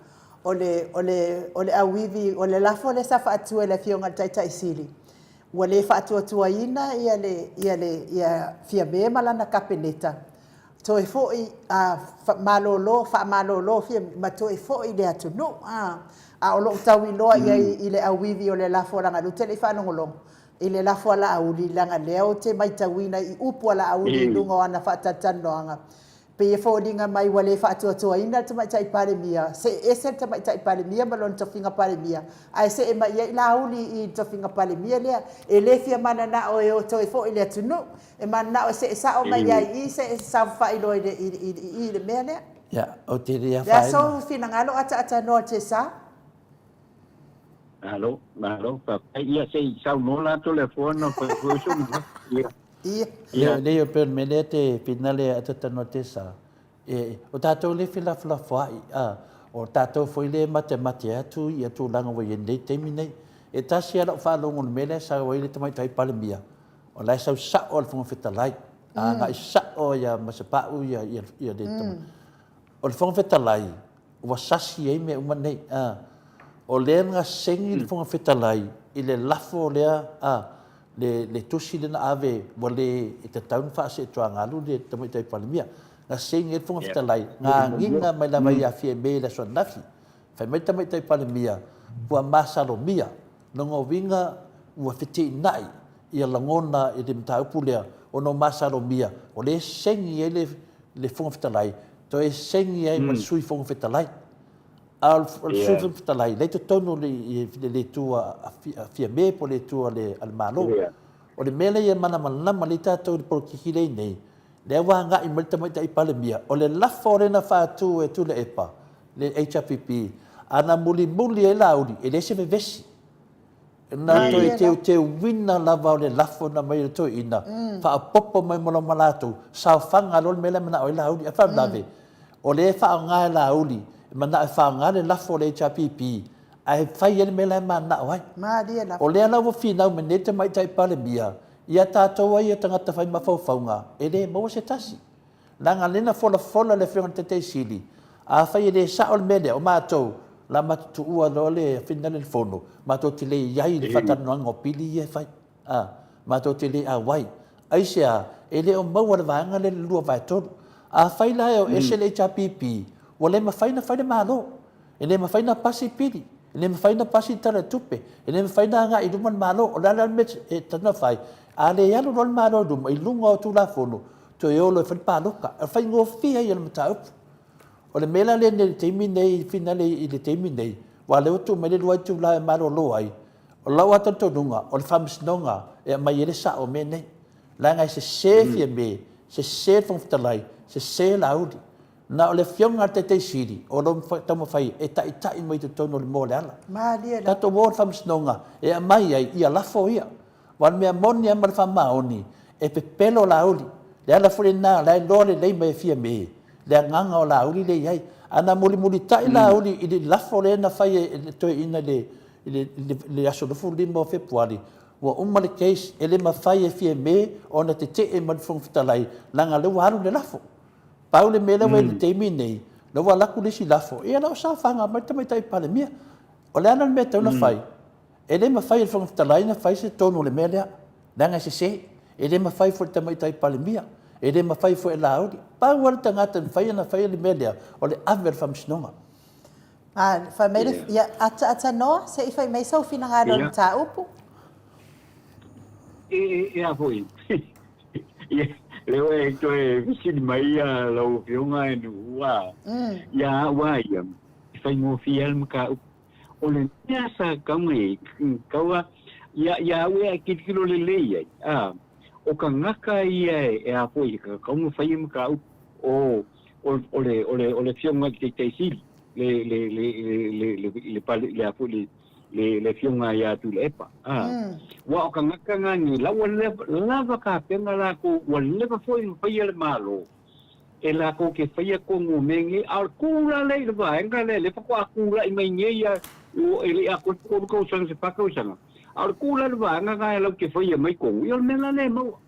o le o le o le auivi o le lafo lea sa faatu e le afioga i le Taitai Sili ua le faatuatuaina ia le ia le ia Fiame ma lana Kapeneta toe foi a malolo, faamalolo fia ma toe foi i le atunuu. A, a o lou tau iloa i ai i le auivi o le lafo leaga o lea ou te le i faalogologo i le lafo a Laauli leaga lea ou te maitauina i upu a Laauli i luga o ana faatalatalanoaga pei e foliga mai ua le faatuatuaina le Tamaitai Palemia, see ese le Tamaitai Palemia ma lona tofiga Palemia ae see mai i ai Laauli i le tofiga Palemia lea. E le fia mananao e o toe foi i le atunuu. E mananao e see sao mai ia i i se saofafai loa i le i i i le mea lea. Ia, ou te le Le a afaina. sou finagalo ataatanoa Tesa. Malo, malo, faafetai. Ia, se i saunoa la Toleafoa ona fai foi sou manatu. Ia. Ia. Ia, leai, e pei o le mea lea te finagalo ataatanoa Tesa, e, o tatou lea e felafolafoai, a, o tatou foi lea e matemate atu ia tulaga ua i ai nei taimi nei. E tasi lava lau faalogo i le mea lea e sau ai le Tamaitai Palemia, o la e sau sao le Fofoga Fetalai, a agai sao ia Masepau ia ia le O le Fofoga Fetalai ua sasi ai mea uma nei. A o lea na gasegi le Fofoga Fetalai i le lafo lea a le le tusi lea na ave ua le e tatau ona faaseetuagalu le Tamaitai Palemia. Gasegi ai le Fofoga Fetalai, gagiga mai lava ia Fiame i le aso ananafi. Fai mai le Tamaitai Palemia, ua masalomia, lona uiga ua feteenai ia lagona i le mataupu lea ona ua masalomia, o lea e segi ai le le Fofoga Fetalai, toe segi ai ma le Sui Fofoga Fetalai. A o le Sui Fofoga Fetalai, lea e i totonu o le Itu a Fiame po o le Itu a le Malo. O le mea lea ia malamalama lelei tatou i le polokiki lea e i nei, lea ua agai mai le Tamaitai Palemia, o le lafo lea na faatu e Tuilaepa, le HRPP, ana mulimuli ai Laauli, e leai se vevesi. Na toe teuteuina lava o le lafo na aumai e le toeaina, faaopoopo mai ma ma latou, saofaga loa le mea la e manao ai Laauli. Ae faalavelave, o lea e faaaoga e Laauli, e manao e faaaoga le lafo a le HRPP, ae fai ai le mea la e mananao ai. O lea la ua finau mai nei le Tamaitai Palemia, ia tatou ai ia tagata fai mafaufauga, e le maua se tasi. Leaga lea na folafola le Afioga i le Taitai Sili, afai e le sao le mea lea, o matou, o le a matou tuua loa le finagalo i le Fono, matou te le i ai i le faatalanoaga o pili ia e fai. A, matou te le auai. Aisea? E le o maua e le vaega lea le 2/3. Afai la e o ese le HRPP, ua le mafai ona fai le Malo. E le mafai ona pasi pili, e le mafai ona pasi le Tala o le Tupe, e le mafai ona agai i luma le Malo. O le a la le mea e tatau ona fai? A le alu loa le Malo i luma, i luga o Tulafono, toe o loa e fai le palota. O le faigofie ia o le mataupu. O le mea la lea i le taimi nei, finale i le taimi nei, aua o lea ua tuu mai le 2 itula e malolo ai, o lau lava talitonuga, o le Faamasinoga e aumai ai le sao o mea nei. Leaga e sese Fiame, sese le Fofoga Fetalai, sese Laauli. Na o le Afioga a le Taitai Sili o lo o taumafai e taitai mai totonu o le moa o le ala. Malie lava. Tatou o i le Faamasinoga e aumai ai ia lafo ia. Aua o le mea moni lava ma le faamaoni, e pepelo Laauli. Le ala foi lena o la e iloa lelei mai e Fiame le agaga o Laauli lea e i ai. A na mulimulitai Laauli i le lafo lea na fai e le toeaina i le aso 25 o Fepuari, ua uma le case, e le mafai e Fiame ona tetee mai le Fofoga Fetalai, leaga o lea ua alu le lafo. Pau le mea lea ua i ai i le taimi lenei, lea ua alu atu le isi lafo, ia la ua saofaga mai le Tamaitai Palemia. O le a la le mea e tatau ona fai? E le mafai e le Fofoga Fetalai ona fai se tonu o le mea lea, leaga e sese. E le mafai foi e le Tamaitai Palemia, e le mafai foi e Laauli. Pau lava le tagata e mafai ona faia le mea lea, o le ave i le Faamasinoga. A, fai mai le, ia, ataata noa, se i fai mai sou finagalo i le mataupu. E, e a foi, Ia, lea ua e toe fesili mai ia lau Afioga e Nu'u, a, ia au a ia, e faigofie lava le mataupu. O le mea sa tau mai ai, tau a, ia, ia au e tilotilo lelei ai, a, o tagata ia e a foi e tatau ona fai mataupu, o, o, o le, o le, o le Afioga i le Taitai Sili, le, le, le, le, le, le, le, le, a foi le, le, le afioga ia Tuilaepa. A, ua o tagata na ni la ua leva, lava tapena lakou, ua leva foi ona faia le Malo e lakou ke faia tonu o mea nei, a o le kula lea i le vaega lea, lea faatoa kula'i mai nei ia, e le i atoa se 3 tausaga se 4 tausaga, a o le kula i le vaega na e latou te faia mai tonu, ia o le mea la lea e maua.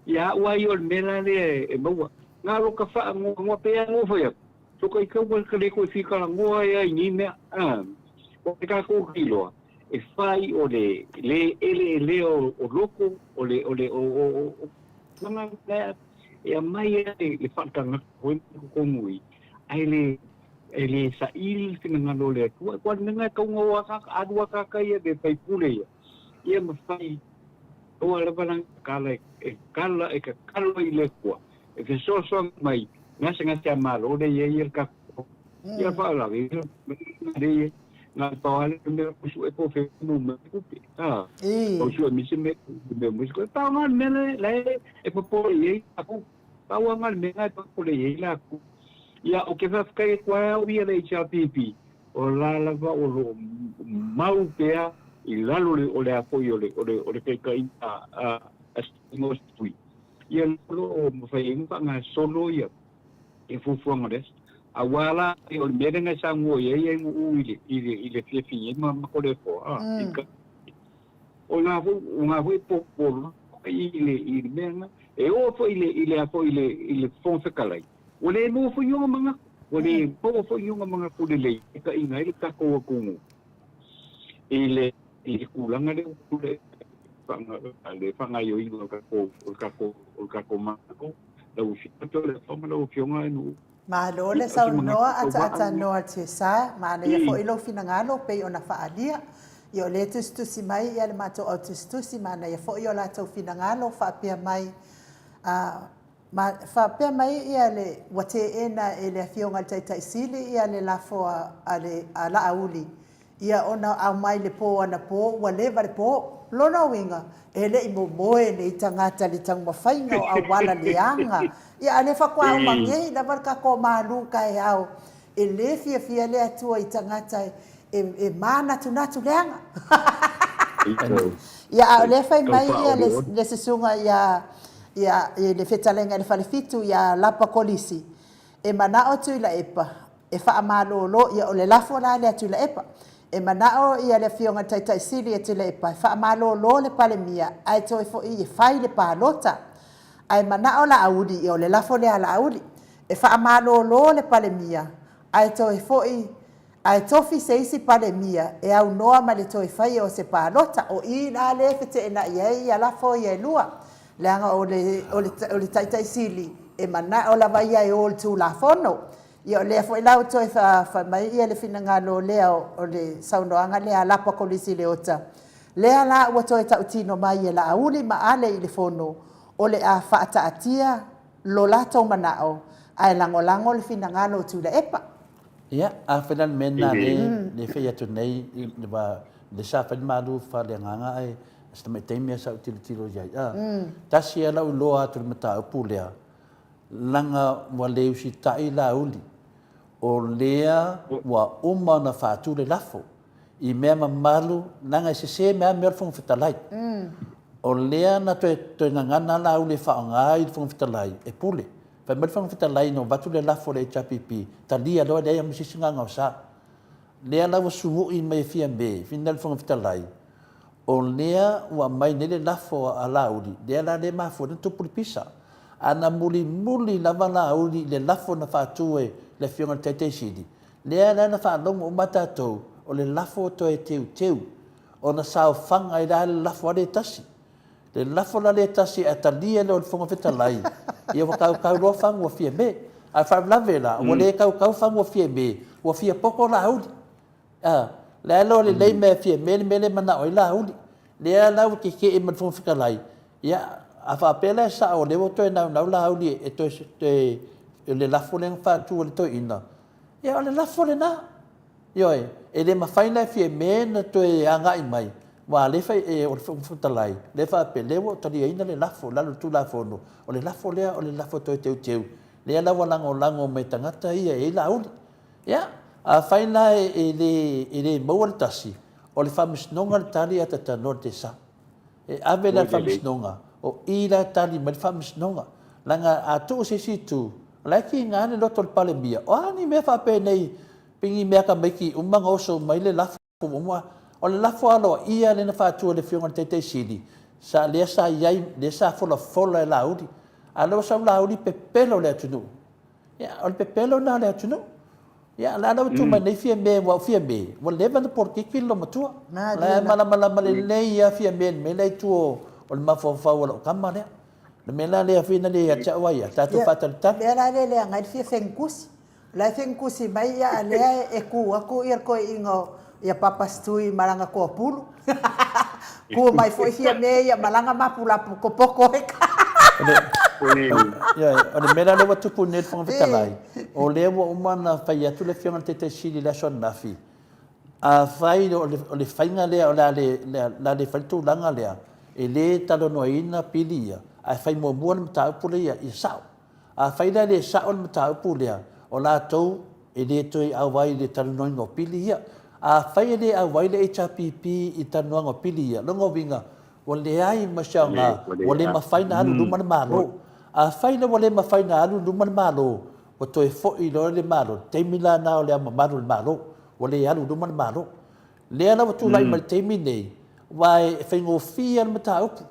Ia au lava ia o le mea la lea e maua. Na o lota faanoanoa pei lava ona ou fai atu, Soka i kaua ka le koe fikalanoa ai ai nei mea, a, o ke kākou iloa, e fai o le le eleelea o loko, o le, o le, o, o, o, o, tulaga lea e aumai ai le faatagaga foi ma totonu i, ae le, e le saili le finagalo o le Atua. Aua o le mea lena e tau ona o akaka, alu akaka ia le faipule ia, ia ma fai, ua lava la kala e kala e kakalo i le Atua, e fesoasoani mai gasegase a Malo lea e i ai le tatou ia faalavelave lea e i ai na o le pau lava lea mea o sue po o fea e maua mai ai tupe a o sue mai se mea mea mai se pau lava le mea la e popole i ai latou pau lava le mea la e popole i ai latou ia ou te faafetai atu ai au ia le HRPP o la lava o lo o mau pea i lalo o le a foi o le o le o le taitaiga a a Ia o lo o mafai ai ona faagasolo ia fuafuaga o le aso. Aua la o le mea lea na e saunoa i ai Nu'u i le i le i le fiafia ai ma Toleafoa, a, i ka. O lena foi, o lena foi e popolo i le, i le mea lena. E oo foi i le, i le a foi i le, i le Fofoga Fetalai, ua le maua foi i ona manatu, ua le maua foi i ona manatu lelei e taina ai le tatou atunuu i le, i le tulaga lea ua tulai ai le faagaoioiga o le tatou, o le tatou, o le tatou Malo. Lau Afioga Toleafoa ma lau Afioga Nuu. Malo le saunoa ataatanoa Tessa, manaia foi lou finagalo pei ona faaalia. Ia o lea e tusitusi mai ia le matou au tusitusi, manaia foi o latou finagalo faapea mai a ma faapea mai ia le ua teena e le Afioga i le Taitai Sili ia le lafo a le a Laauli Ia ona aumai le po anapo ua leva le po. Lona uiga, e le i momoe nei tagata i le taumafaiga o auala leaga. Ia a lea faatoa uma nei lava le tatou malu taeao. E le fiafia le Atua i tagata e manatunatu leaga. Ia a o lea fai mai ia le susuga ia ia le fetalaiga i le Falefitu ia Lapa Kolisi, e manao Tuilaepa e faamalolo, ia o le lafo la lea a Tuilaepa. E manao ia le Afioga i le Taitai Sili a Tuilaepa e faamalolo le Palemia ae toe foi e fai le palota. Ae manao Laauli, ia o le lafo lea a Laauli, e faamalolo le Palemia ae toe foi ae tofi se isi Palemia e aunoa ma le toe faia o se palota. O i la lea e feteenai ai ia lafo ia e lua, leaga o le, o le, o le Taitai Sili e manao lava ia e o i le Tulafono. Ia o lea foi la ua toe fai mai ia le finagalo lea o le saunoaga lea a Lapa Kolisi Leota, lea la ua toe tautino mai e Laauli ma Ale i le Fono, o le a faataatia lo latou manao ae lagolago le finagalo o Tuilaepa. Ia, afai la le mea lena lea e fai atu nei, aua o lea sa fai le malu faaleagaga ae o si tamai taimi lava sa ou tilotilo i ai, a, tasi lava lau iloa atu i le mataupu lea, Leaga ua le usitai Laauli, o lea ua uma ona faatu le lafo i mea mamalu, leaga e sese mai lava mea o le Fofoga Fetalai. O lea na toe toe gagana Laauli e faaaoga i le Fofoga Fetalai e pule. Fai mai le Fofoga Fetalai ina ua avatu le lafo a le HRPP, talia loa e leai lava ma se isi gagaosa. Lea la ua sumu'i mai e Fiame, finau le Fofoga Fetalai, o lea ua aumai nei le lafo a Laauli, lea la lea e mafua ai ona tupu le pisa. A na mulimuli lava Laauli i le lafo na faatu e le Afioga i le Taitai Sili, lea la na faalogo uma tatou, o le lafo toe teuteu, ona saofaga ai la le lafo a lea e tasi. Le lafo la lea e tasi ae talia lea o le Fofoga Fetalai, ia ua kaukau loa fagu a Fiame. A o le faalavelave la, ua le kaukau fagu a Fiame, ua fia poto Laauli. A, le a loa lelei mea Fiame le mea lea e manao ai Laauli. Lea la ua tetee ma le Fofoga Fetalai, ia, a faapea la e sao o lea ua toe naunau Laauli e toe, toe, le lafo lea na faatu e le toeaina, ia o le lafo lena. Ioe, e le mafai la e Fiame ona toe agai mai, aua o lea e fai, e, o le Fofoga Fetalai, lea e faapea, lea ua ou taliaina le lafo i lalo o le Tulafono, o le lafo lea o le lafo toe teuteu, lea la ua lagolago mai e tagata ia e i ai Laauli. Ia, afai la e le, e le maua le tasi, o le Faamasinoga le tali ae talanoa i le Tesa. E ave la i le Faamasinoga, o i la e tali mai le Faamasinoga. Leaga a tuu se isi itu, o la e tiga le loto o le Palemia, o a ni mea faapenei, pei ni mea tamaiti uma na oso mai le lafo muamua. O le lafo aloaia lea na faatu e le Afioga i le Taitai Sili, sa, lea sa i ai, lea sa folafola e Laauli. A o lea ua sau Laauli pepelo le atunuu. Ia, o le pepelo lena o le atunuu. Ia, o le a la ua tu mai nei Fiame, aua o Fiame, ua leva ona polokiki le loomatua. O la e malamalama lelei lava Fiame i le mea lea i tua o le mafaufau o lau tama lea. O le mea la lea foi na le ia te au ai ia, tatou faatalitali. Lea la e leaga ai le fia fenukusi. O la e fenukusi mai ia a lea e ku atu ia le toeaina ia Papa Stui ma lana toapulu. Ku mai foi Fiame ia ma lana mapulapu popoto e ka. O le mea la lea ua tupu nei i le Fofoga Fetalai, o lea ua uma ona fai atu le Afioga i le Taitai Sili i le aso ananafi, afai o le faiga lea o le a le fai le tulaga lea, e le talanoaina pili ia, ae fai muamua le mataupu lea ia sao. Afai la e le sao le mataupu lea, o latou e le toe auai i le talanoaina o pili ia. Afai e le auai le HRPP i le talanoaga o pili ia, lona uiga, ua leai ma se aoga, ua le mafai ona alu i luma le Malo. Afai la ua le mafai ona alu i luma le Malo, ua toe foi loa le Malo, le taimi la lena o le Ao Mamalu o le Malo, ua le alu i luma le Malo. Lea la ua tulai mai i le taimi lenei, Aua e faigofie lava le mataupu.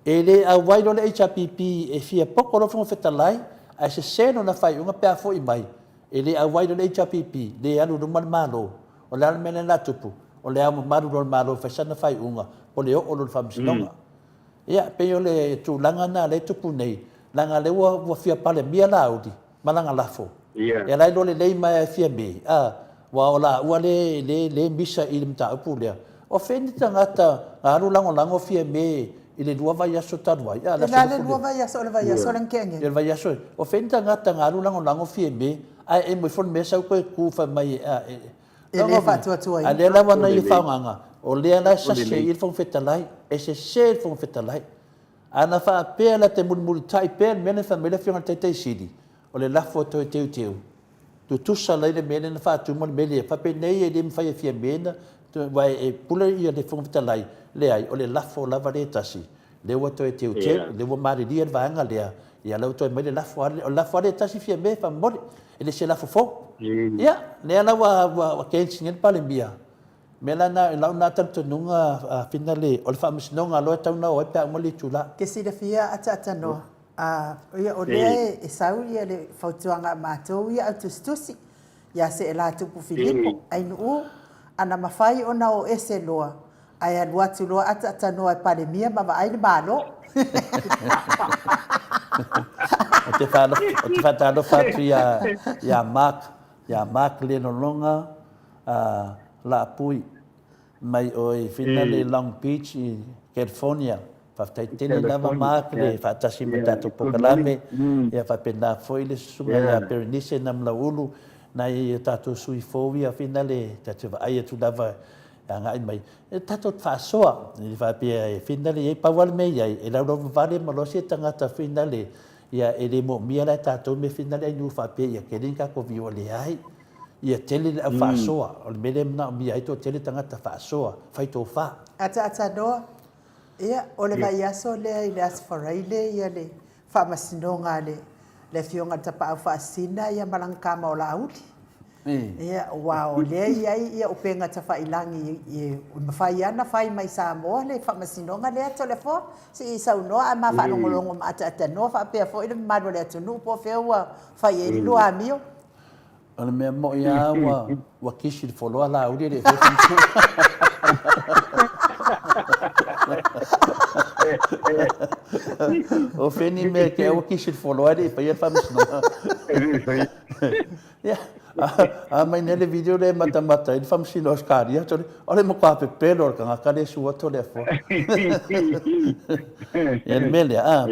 E le auai loa le HRPP e fia poto loa le Fofoga Fetalai ae sese lona faaiuga pe a foi mai, e le auai loa le HRPP, le alu i luma le Malo. O le a le mea lea o le a tupu? O le ao mamalu loa o le Malo e fai sana faaiuga po o le oo loa i le Faamasinoga. Ia, e pei o le tulaga lena lea e tupu nei, leaga o lea ua fia Palemia Laauli ma lana lafo. E ala ai loa lelei mai e Fiame, a, aua o laua lea e misa i le mataupu lea. O fea ni tagata na alu lagolago Fiame i le 2 vaiaso talu ai? A, le aso Le a le 2 vaiaso, o le vaiaso lea na tea nei. Ia, le vaiaso. O fea ni tagata na alu lagolago Fiame, ae emo ifo le mea sau toe tu fai mai e, e, E le faatuatuaina. A lea la ua na ia faaaogaga, o lea la e sasi ai i le Fofoga Fetalai, e sese le Fofoga Fetalai. A na faapea la te mulimulitai pea le mea lea na fai mai le Afioga i le Taitai Sili, o le lafo e toe teuteu, tutusa lai le mea lea na faatu ma le mea lea, faapenei e le mafai e Fiame na, aua e pule le Fofoga Fetalai, leai, o le lafo lava lea e tasi, lea ua toe teuteu, lea ua malilie le vaega lea, ia lea ua toe aumai le lafo lava lea, o le lafo lava lea e tasi Fiame faamolemole, e le se lafo fou. Ia, lea la ua against nei le Palemia, O le mea la lena, i lau lena talitonuga Finale, o le faamasinoga loa e tatau ona o ai pe a uma le itula. Ke silafia ataatanoa, ia o lea e sau ia le fautuaga a matou ia au tusitusi ia Seelā Tupu Filipo, Ainuu, ana mafai ona o ese loa ae alu atu loa ataatanoa e Palemia ma vaai le Malo. Ou te faatalofa atu ia Mark, ia Mark Lenologa, Laapui mai oe i Finale Long Beach i California. Faafetai tele lava Mark le faatasi ma le tatou polokalame. Ia faapena foi le susuga ia Berenice Namulauulu, nai o tatou sui fou ia Finale ta te vaai atu lava e agai mai. E tatou te faasoa, e le faapea e Finale i ai, pau lava le mea i ai, e laulauva ma loa se tagata Finale ia e le moomia la e tatou mea Finale ai nuu faapea ia tele ni tatou viewer, leai. Ia tele le au faasoa, o le mea lea e manaomia ai toatele tagata faasoa, fai tofa. Ataatanoa, Ia, o le vaiaso lea i le Aso Faraile ia le faamasinoga a le le Afioga i le Tapaau Faasisina ia ma lana tama o Laauli. Ia, aua o lea e i ai ia upega tafailagi e mafai lava ona fai mai Samoa le faamasinoga lea Toleafoa. Se i saunoa ae ma faalogologo ma ataatanoa faapea foi le mamalu o le atunuu po o fea ua fai ai le lua amio. O le mea moi lava ua, ua kisi le foloa Laauli e le i faia faamasinoga. O fea ni mea te ua kisi le foloa e le i faia le faamasinoga. E le i faia. Ia, a mai nei le video lea e matamata ai le faamasino Ausetalia, o le matua pepelo o le tagata lea e sua Toleafoa. Ia le mea lea, a,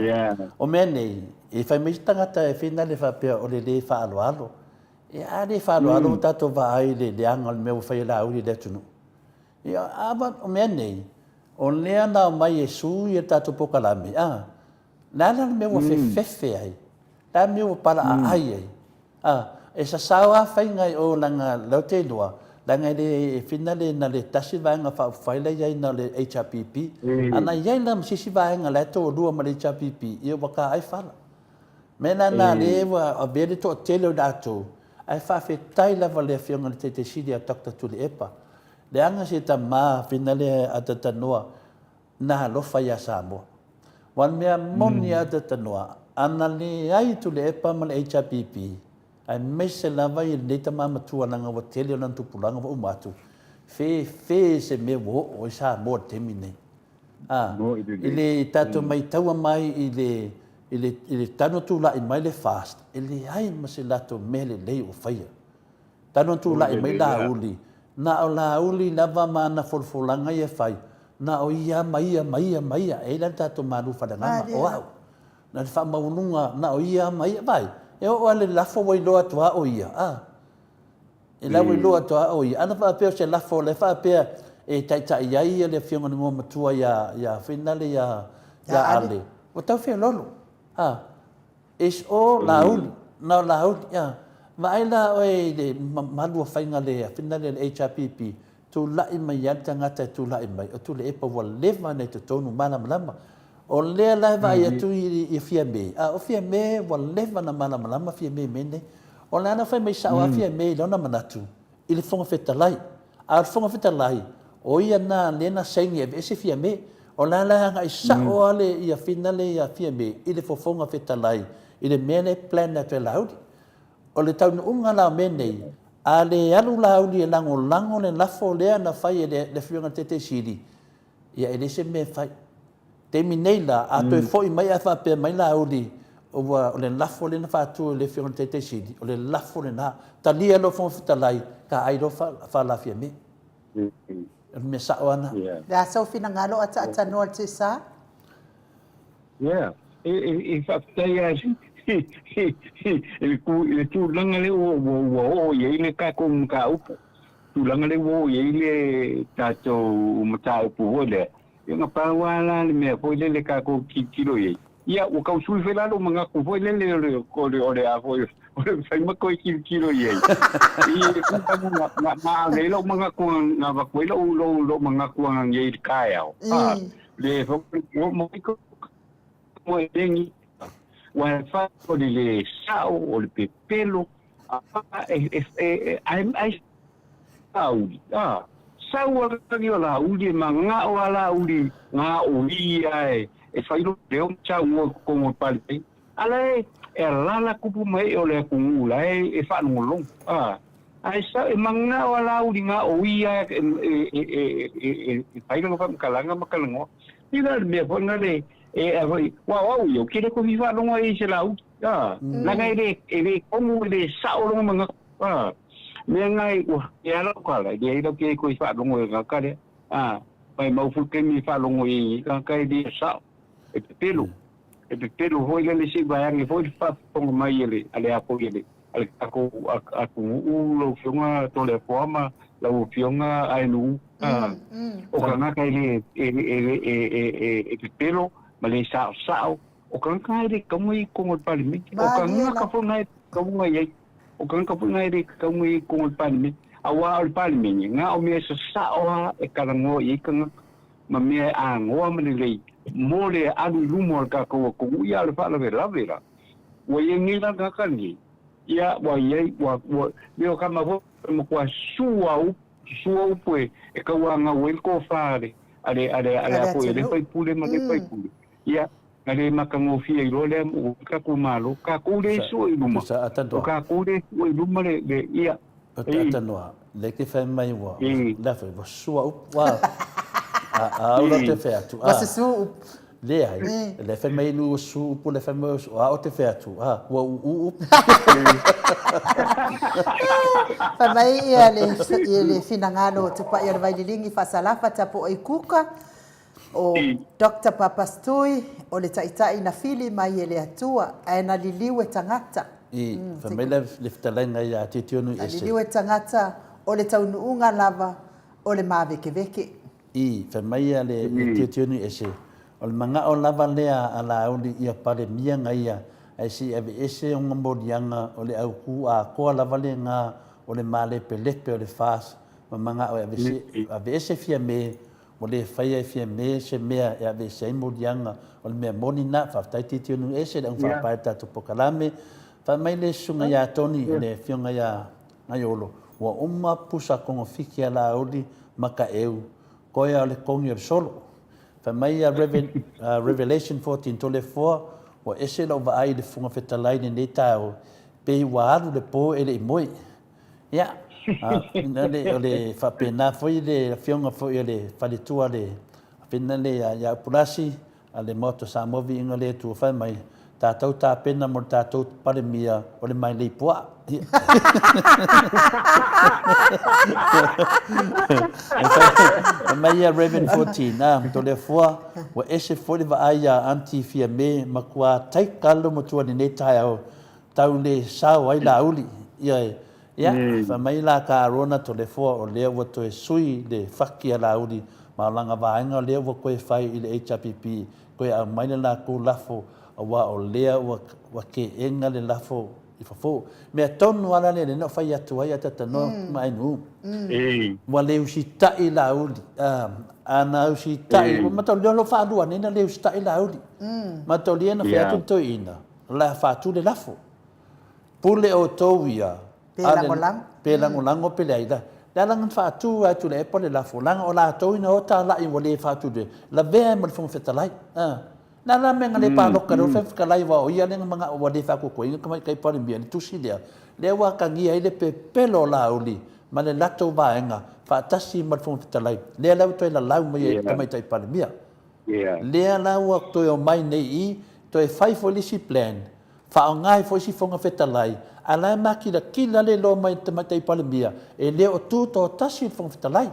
o mea nei, E fai mai se tagata e finale faapea o le lē faaaloalo. Ia a lē faaaloalo ua tatou vaai i le leaga o le mea ua fai e Laauli i le atunuu. Ia a o mea nei, o lea na aumai e sui le tatou polokalame, a, le a la le mea ua fefefe ai? Le a le mea ua palaaai ai? A, e sasao lava faiga i o leaga o lea ou te iloa, leaga e le finale na le tasi le Vaega Faaupufai la e i ai na o le HRPP. A na i ai la ma se isi vaega la e toalua ma le HRPP, ia ua ta ai fala. O le mea la lena lea ua avea le toatele o i latou, ae faafetai lava i le Afioga i le Taitai Sili ia Doctor Tuilaepa, leaga se tama finale a Tatanoa na alofa ia Samoa. Aua o le mea moni lava Tatanoa, a na leai Tuilaepa ma le HRPP, aemaise lava i lenei tama matua leaga ua tele lana tupulaga ua uma atu, fefe se mea ua oo ai Samoa i le taimi lenei. A, i le tatou maitaua mai i le, i le, i le talu ona tulai mai le FAST, e leai ma se latou mea lelei ua faia. Talu ona tulai mai Laauli, na o Laauli lava ma ana folafolaga ia e fai, na o ia ma ia ma ia ma ia, e i ai la le tatou malu faleagaga, o au. Na o le faamaualuga, na o ia ma ia, vaai, e oo lava i le lafo ua iloa atu lava o ia, a. E la ua iloa atu lava o ia. Ana faapea o se lafo o la e faapea e taitai ai le Afioga i le Igoamatua ia, ia Finale ia, ia Ale, ua tau feoloolo, a. Is all Laauli, na o Laauli, ia. Vaai la oe i le mamalu o faiga le finale a le HRPP, tulai mai lava le tagata e tulai mai, o Tuilaepa ua leva ona i totonu malamalama. O lea la e vaai atu i Fiame, a o Fiame ua leva ona malamalama Fiame i mea nei. O le ala fai mai sao lava Fiame i lona manatu i le Fofoga Fetalai. A o le Fofoga Fetalai, O ia lena lea na saini e aveese Fiame. O la la e agai sao lava le ia finale ia Fiame i le Fofoga Fetalai i le mea lea e plan atu e Laauli. O le taunuuga la o mea nei, a le alu Laauli e lagolago le lafo lea na fai e le Afioga i le Taitai Sili, ia e leai se mea e fai. Taimi nei la, a toe foi mai ae faapea mai Laauli, ua, o le lafo lea na faatu e le Afioga i le Taitai Sili, o le lafo lena. Talia loa Fofoga Fetalai, taai loa faala Fiame. O le mea sao lava lena. Le a sou finagalo ataatanoa le Tesa? Yeah. E faafetai lava i le tulaga lea ua oo i ai le tatou mataupu, tulaga lea ua oo i ai le tatou mataupu foi lea, ia na pau lava la le mea foi lele tatou tilotilo i ai, ia ua tau sui foi la lou manatu foi lele o le o le a foi o le mafai ma toe tilotilo i ai. I le tulaga na na ave ai lou manatu na avatu ai lou lou lou manatu ananei i le taeao, a, le foi ua mai ko mo e lengi ua e fa o le le sao o le pepelo a e e e ai ai Laauli, a, sau a lagi o Laauli e mangao a Laauli nga o ia e e fai lo leo ma sau o totonu o le Palemene. A la e e alala tupu mai e o le atunuu la e e faalogologo, a, ae sau e mangao a Laauli nga o ia e e e e e e fai lana faamatalaga ma talanoa. Ia la le mea foi lena le e a foi, ua o au ia, ou te le toe fia faalogo ai i se Laauli, a, leaga e le e le tonu e le sao lona manatu. A, mea ngai ua e ala o kala, i ai lau ke koe whaalogo e ngā kare. A, mai mau fu kemi whaalogo i ngā kai li sao, e pepelo. E pepelo hoi lele si vai ange hoi le whaafonga mai ele, ale a koi ele, ale kako a tungu u lau fionga tole poama, lau fionga ai nu. A, o ka ngā kai le e, e, e, e, e, e pepelo, ma le sao sao, o ka ngā kai le kaunga i kongo le palimiti, o ka ngā ka whangai kaunga i ai. O ka ngaka foi ngai le kaunga i kongo le Palemene, auā o le Palemene, ngā o mea e sasao a e kalangoa i ai kangaka, ma mea e agoa ma lelei mo le alu i luma o le kakou atunuu ia o le faalavelave la. Ua iai nei la ngaka nei, ia ua iai, ua, ua, me o kama foi e matua sua upu, sua upu e, e tauāgau ai le tofa a le, a le, a le, a le a foi a le faipule ma le faipule. Ia, na le matagofie ai loa lea ua tatou Malo, tatou le sua i luma, o tatou le sua i luma le, le, ia, ei. Atanoa, le ke fai mai ua, le fai, ua sua upu, a, a, a, ula te fai atu, a. Ua susu upu. Leai, le fai mai ua su upu, le fai mai ua, a o te fai atu, a, ua uu upu. Fai mai ia le, ia le finagalo o Tupai o le Vaililigi Faasalafa Tapuai Kuka, O Doctor Papastui, o le taitai na fili mai e le Atua, ae na liliu e tagata. I, fai mai le fetalaiga ia Titionu Ese. Na liliu e tagata, o le taunuuga lava o le mavekeveke. I, fai mai ia le Titionu Ese, o le manao lava lea a Laauli ia Palemia gaia, ae se i aveese ona moliaga o le au ku atoa lava lena o le malepelepe o le FAS ma manao e aveese Fiame Ua le faia e Fiame se mea e aveese ai moliaga o le mea moni na. Faafetai Titionu ese le augafaapae le tatou pokalame. Fai mai le susuga ia Tony, le afioga ia Gaiolo, ua uma pusa kogofiki a Laauli ma Kaeu, koe a o le kogi o le solo. Fai mai ia Revelation 14, Toleafoa, ua ese lau vaai i le Fofoga Fetalai i lenei taeao, pei ua alu le po e le i moe. Ia, o le faapena foi le afioga foi o le faletua le afioga le ia Upulasi a le Maota Samoa viiga le Atua fai mai, tatou tapena mo le tatou Palemia o le mailei puaa. Fai mai ia Reverend 14, Toleafoa, ua ese foi le vaai ia Aunty Fiame matua taika le matua i lenei taeao Tau le sao ai Laauli. Ioe. Ia, fai mai la ka Arona Toleafoa o lea ua toe sui le faki a Laauli ma o lana vaega o lea ua toe fai i le HRPP toe aumai le latou lafo aua o lea ua ua keena le lafo i fafo. Mea tonu lava la lea na ou fai atu ai a talanoa ma Ainuu. Ua le usitai Laauli. A na usitai, ua mataulia o lo o faalua nei na le usitai Laauli. Mataulia na fai atu le toeaina. O le a faatu le lafo. Pule outou ia. Pe lagolago. Pe lagolago pe leai. Le ala na faatu a e Tuilaepa le lafo, leaga o latou ina o talai ua le faatu le, lavea ai ma le Fofoga Fetalai. A. Le a la mea na le paloka ai le Fofoga Fetalai aua o ia lea na manao ua le faakokoina le Tamaitai Palemia i le tusi lea, lea ua atagia ai le pepelo o Laauli ma le latou vaega faatasi ma le Fofoga Fetalai, lea la ua toe lalau mai ai i le Tamaitai Palemia. Lea la ua toe omai nei i i, toe fai foi le isi plan, faaaoga ai foi isi Fofoga Fetalai, a la e makilatila le iloa mai e le Tamaitai Palemia, e le o tutoatasi le Fofoga Fetalai.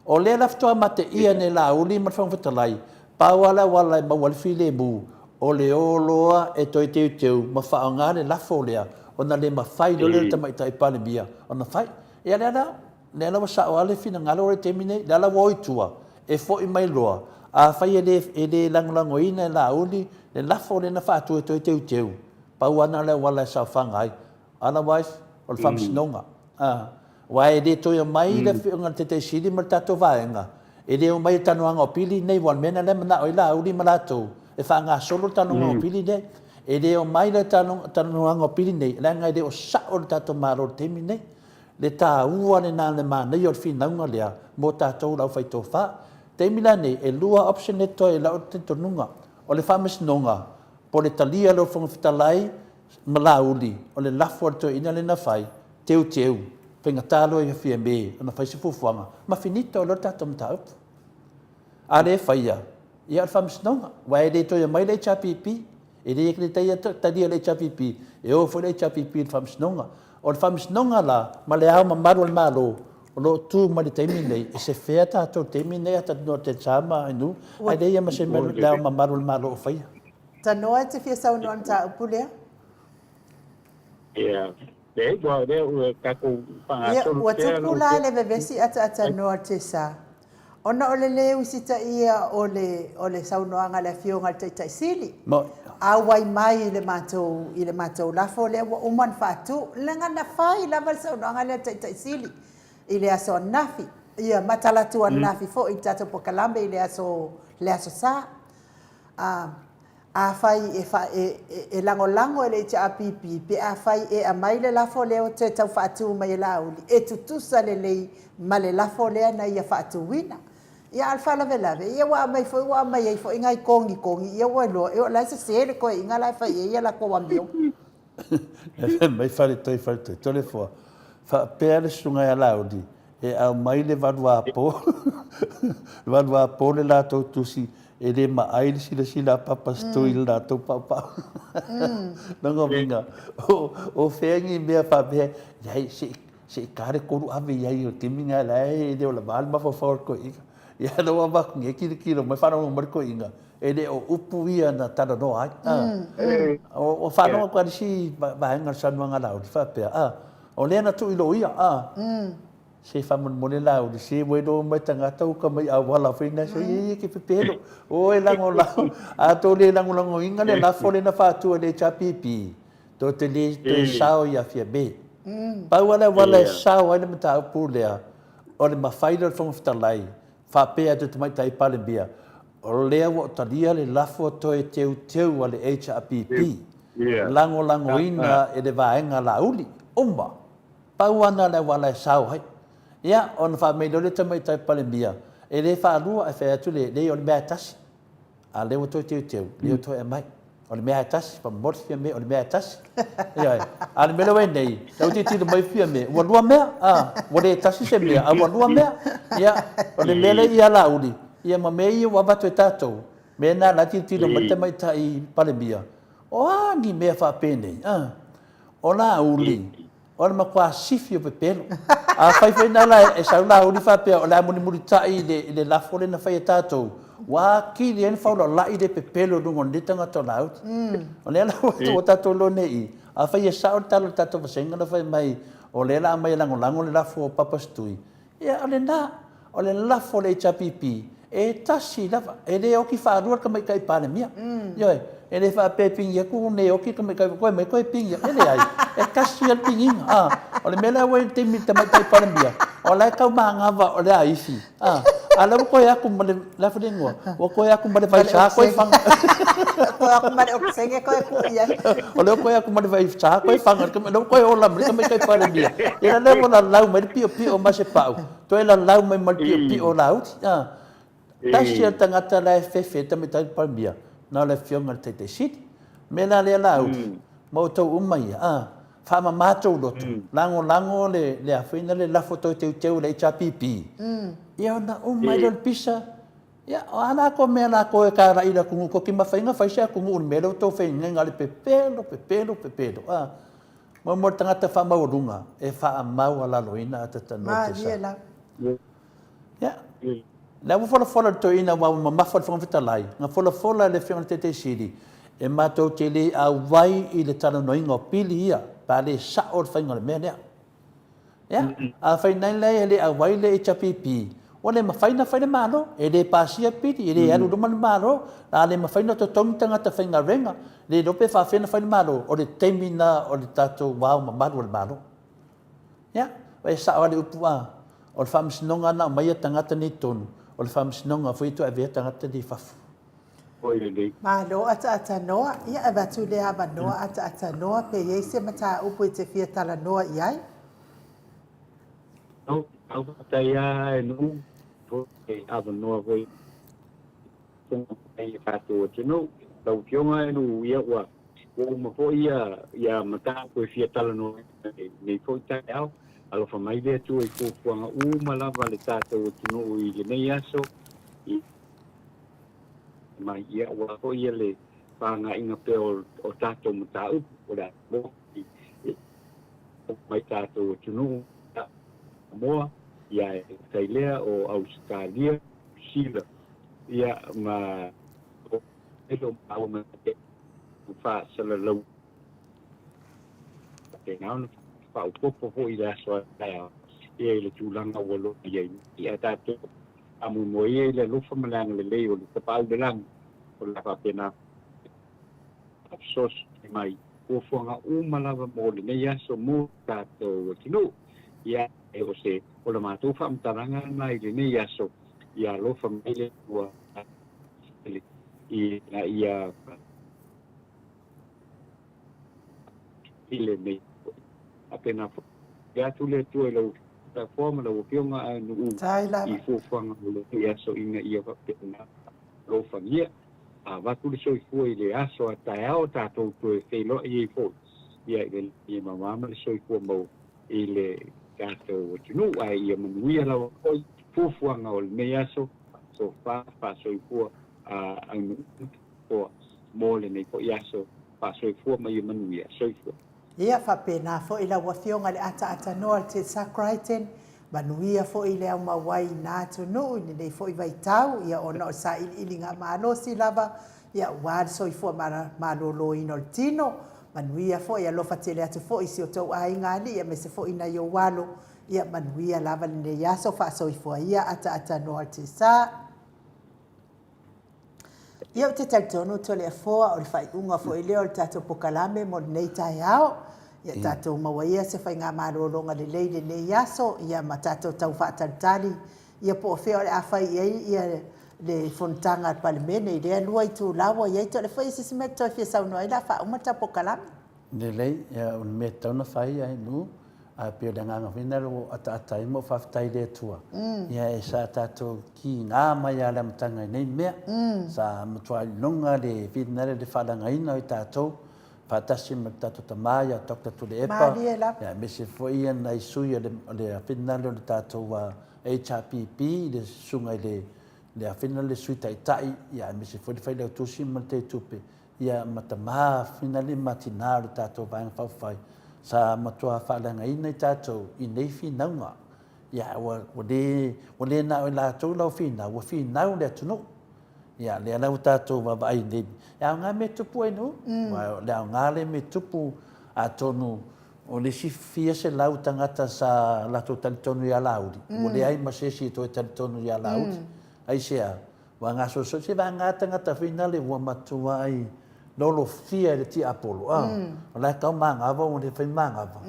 O lea la faatoa mateia nei Laauli ma le Fofoga Fetalai, pau lava le auala e maua ai le filemu, o le o loa e toe teuteu ma faaaoga le lafo lea, ona le mafai loa lea e le Tamaitai Palemia ona fai. Ia lea la, lea la ua sao lava le finagalo o le taimi nei, lea la ua o i tua, e foi mai loa, afai e le, e le lagolagoina e Laauli le lafo lea na faatu e toe teuteu, pau lava lena o le auala e saofaga ai. Otherwise, o le faamasinoga. A, aua e le toe omai le Afioga i le Taitai Sili ma le tatou vaega, e le omai i le talanoaga o pili nei, aua o le mea lena lea e manao ai Laauli ma latou, e faagasolo le talanoaga o pili nei. E le omai le talanoaga o pili nei, leaga e le o sao le tatou Malo i le taimi lenei. Le taua lena le manaia o le finauga lea mo tatou le aufaitofa. Taimi la nei, e lua option lea e totoe i lau talitonuga. O le faamasinoga, po o le talia e lou Fofoga Fetalai ma Laauli, o le lafo a le toeaina lea na fai, teuteu, faigata loa ia Fiame ona fai se fuafuaga, ma finito loa le tatou mataupu. A le faia, ia o le faamasinoga, aua e le toe aumai le HRPP, e le talia e le HRPP, e o foi le HRPP i le faamasinoga. O le faamasinoga la, ma le Ao Mamalu o le Malo, o lo o tu mai i le taimi lenei, e sefea tatou i le taimi lenei, a Telsa ma Ainuu, ae leai lava ma se mea le Ao Mamalu o le Malo o faia. Tanoa e te fia saunoa i le mataupu lea? Ia, leai, ua lea ua tatou Ia, faagasolo ua pea tupu lau la Afioga. le vevesi ataatanoa o le Tesa, ona o le lē usitaia o le, o le saunoaga a le Afioga i le Taitai Sili, Mo. auai mai i le matou, i le matou lafo lea ua uma ona faatu. Leaga na fai lava le saunoaga lea a le Taitai Sili i le aso ananafi, ia, ma talaatu ananafi foi i le tatou polokalame i le aso, le Aso Sa. A, afai e, fa, e, e, e lagolago e le HRPP, pe afai e aumai le lafo lea ua toe tau faatu mai e Laauli, e tutusa lelei ma le lafo lea na ia faatuina. Ia, a o le faalavelave, ia ua aumai foi, ua aumai ai foi nai kogikogi, ia ua iloa, e o la e sese le toeaiina la e fai ai a latou amioga. Fai mai Faletoi, Faletoi, Toleafoa, faapea le susuga ia Laauli, e aumai le valuapo, le valuapo le latou tusi, e le maai le silasila a Papa Stui i le latou paopao. Lona uiga, o fea ni mea faapea, leai, se i ta le kolu ave i ai o le taimi lena la e le o lava le mafaufau o le toeaina. Ia lea ua avatu nei tilotilo mai faalogologo mai le toeaina, e le o upu ia na talanoa ai. Ua faalogo atu lava i le isi vaega o le saunoaga a Laauli faapea, a, o lea na tuu i loia, a. Se faamolemole Laauli, se ua iloa uma e tagata uta mai auala foi na, se ia ia ke pepelo, o e lagolago, a tou le lagolagoina le lafo lea na faatu e le HRPP, tou te le toe sao ia Fiame. Pau lava le auala e sao ai le mataupu lea, o le mafai lea o le Fofoga Fetalai, faapea atu i le Tamaitai Palemia, o lea ua ou talia le lafo toe teuteu a le HRPP, lagolagoina e le vaega Laauli, uma. Pau lava lena o le auala e sao ai. Ia, ona fai mai loa lea o le Tamaitai Palemia, e le faalua, ae fai atu le, leai o le mea lava e tasi. A o lea ua toe teuteu, lea ua toe aumai. O le mea lava e tasi, faamolemole Fiame, o le mea lava e tasi. Ioe. A o le mea lea ua i ai nei, la ua tilotilo mai Fiame, ua lua mea, a, ua le tasi se mea, a ua lua mea. Ia, o le mea lea ia Laauli, ia ma mea ia ua avatu e tatou, mea na la e tilotilo mai le Tamaitai Palemia, o a ni mea faapenei, a? O Laauli, O le matua sifi o pepelo. Afai foi na la e sau Laauli faapea o le a mulimulitai i le, i le lafo lea na fai e tatou, ua atili ai ona faulalai le pepelo i luga o lenei tagata o Laauli. O lea la ua tatou iloa nei i i, afai e sao le tala o le tatou vasega na fai mai o lea o le a aumai e lagolago le lafo o Papa Setui, Ia, o lena, o le lafo a le HRPP, e tasi lava, e le oti faalua le Tamaitai Palemia. Ioe, e le faapea e pigi atu ne oti le Tamaitai, toe mai toe pigi atu. E leai, e tasi lava le pigiga. A, o le mea lea ua i ai i le taimi i le Tamaitai Palemia, o la e tau manava o le aifi. A, A o lea ua toe atu ma le, le a foi le igoa? Ua toe atu ma le vaisa koe faga. Toe atu ma le okesene toe tuu i ai. O lea ua toe atu ma le vaisa koe faga, o lea ua toe ola mai le tamaitai Palemia. Ia lea ua lalau mai le piopio ma se pau, toe lalau mai ma le piopio o Laauli. Tasi a le tagata la e fefe ai le tamaitai Palemia, na o le Afioga i le Taitai Sili. O le mea la lea Laauli, ma outou uma ia, a, faamama tou loto, lagolago le, le a foi na le lafo toe teuteu i le HRPP, ia ona uma ai lea o le pisa, ia, o a latou mea latou e talai i le atunuu, tou te mafai ona fai se atunuu i le mea lea ua outou fai nei, na o le pepelo, pepelo, pepelo, a. Mo mo le tagata faamaualuga, e faamaualaloina a ta talanoa i te sa. Ia, lea ua folafola le toeaina aua ua mamafa le Fofoga Fetalai, na folafola e le Afioga i le Taitai Sili, e matou te le auai i le talanoaina o pili ia, pe a le sao le faiga o le mea lea. Ia, afai nei la e le auai le HRPP, ua le mafai ona fai le Malo, e le pasia pili, e le alu i luma le Malo, a le mafai ona totogi tagata faigaluega, le iloa pe faafefea ona fai le Malo, o le taimi lena o le tatou ao mamalu o le Malo. Ia, e sao lava le upu a, o le faamasinoga na aumaia tagata nei i totonu, o le faamasinoga foi e toe avea tagata nei i fafo. Malo ataatanoa, ia avatu le avanoa ataatanoa pe i ai se mataupu e te fia talanoa i ai. Tau faafetai lava e Nuu mo le avanoa foi i tatou atunuu. Lau Afioga e Nuu, ia ua uma foi ia mataupu e fia talanoa i lenei foi taeao. Alofa mai le Atua i fuafuaga uma lava a le tatou atunuu i lenei aso. Mai, ia aua foi ia le fagaiga pea o tatou mataupu o le a mai tatou atunuu Samoa, ia e tai lea o Ausetalia, Sila, ia ma e le o maua mai faasalalau faapena ona faaopoopo foi i le aso a taeao ia i le tulaga ua loa i ai nei. Ae tatou faamoemoe ia i le alofa ma le agalelei o le Tapaau i le Lagi o le a faapena fesoasoani mai fuafuaga uma lava mo lenei aso mo tatou atunuu. Ia, e o se o le matou faamatalaga lena i lenei aso, ia alofa mai le Atua ina ia i lenei faapena foi atu le Atua i lau Afioga ma lau Afioga a Nuu i fuafuaga o lenei aso ina ia faapena alofagia avatu le soifua i le aso a taeao tatou toe feiloai ai foi ia i le lagi e mama ma le soifua maua i le tatou atunuu ae ia manuia lava foi fuafuaga o lenei aso sofa faasoifua a aunuu toa mo lenei foi aso faasoifua ma ia manuia. Soifua. Ia faapena foi lau Afioga i le ataatanoa o le Tsa Crichton, manuia foi le aumauai i na atunuu i lenei foi vaitau, ia ona o le sailiiliga malosi lava, ia aua le soifua maloloina o le tino, manuia foi, alofa tele atu foi i si o tou aiga alii aemaise foi nai ou alo, ia manuia lava lenei aso, faasoifua ia ataatanoa o le Tsa. Ia ou te talitonu Toleafoa o le faaiuga foi lea o le tatou pokalame mo lenei taeao. Ia tatou maua ia se faigamalologa lelei i lenei aso, ia ma tatou tau faatalitali ia po o fea o le a fai i ai ia le fonotaga a le Palemene i lea lua itula ua i ai. Toleafoa, i ai se isi mea e te toe fia saunoa ai o le a faauma le tatou pokalame? Lelei, ia o le mea e tatau ona fai ai nu, a pei o le agaga foi lena ua ou ataata ai ma ou faafetai i le Atua, ia e sa tatou kiga mai lava i le amataga i nei mea. Sa matua iloga le finagalo i le faaleagaina o i tatou faatasi ma le tatou tama ia Doctor Tuilaepa, ia aemaise foi ia nai sui o le finagalo o le tatou HRPP, le susuga i le le finagalo le Sui Taitai, ia aemaise foi le Failautusi ma le Teitupe, Ia ma tamā finale ma tinā o le tatou Vaega Faaupufai, sa matua faaleagaina i tatou i nei finauga. Ia, ua, ua le, ua le na o i latou lau finau, ua finau le atunuu. Ia, lea la ua tatou vaavaai nei, e aoga mea tupu ai nuu, mm. Ua, le aoga le mea tupu, atonu o le isi fia selau tagata sa latou talitonu iā Laauli, mm. ua leai ma se isi e toe talitonu iā Laauli. Mm. Aisea? Ua gasolosolo se vaega tagata foi nale ua matua ai Lolofia e le tiapolo, a, o la e tau manava ua le fai manava.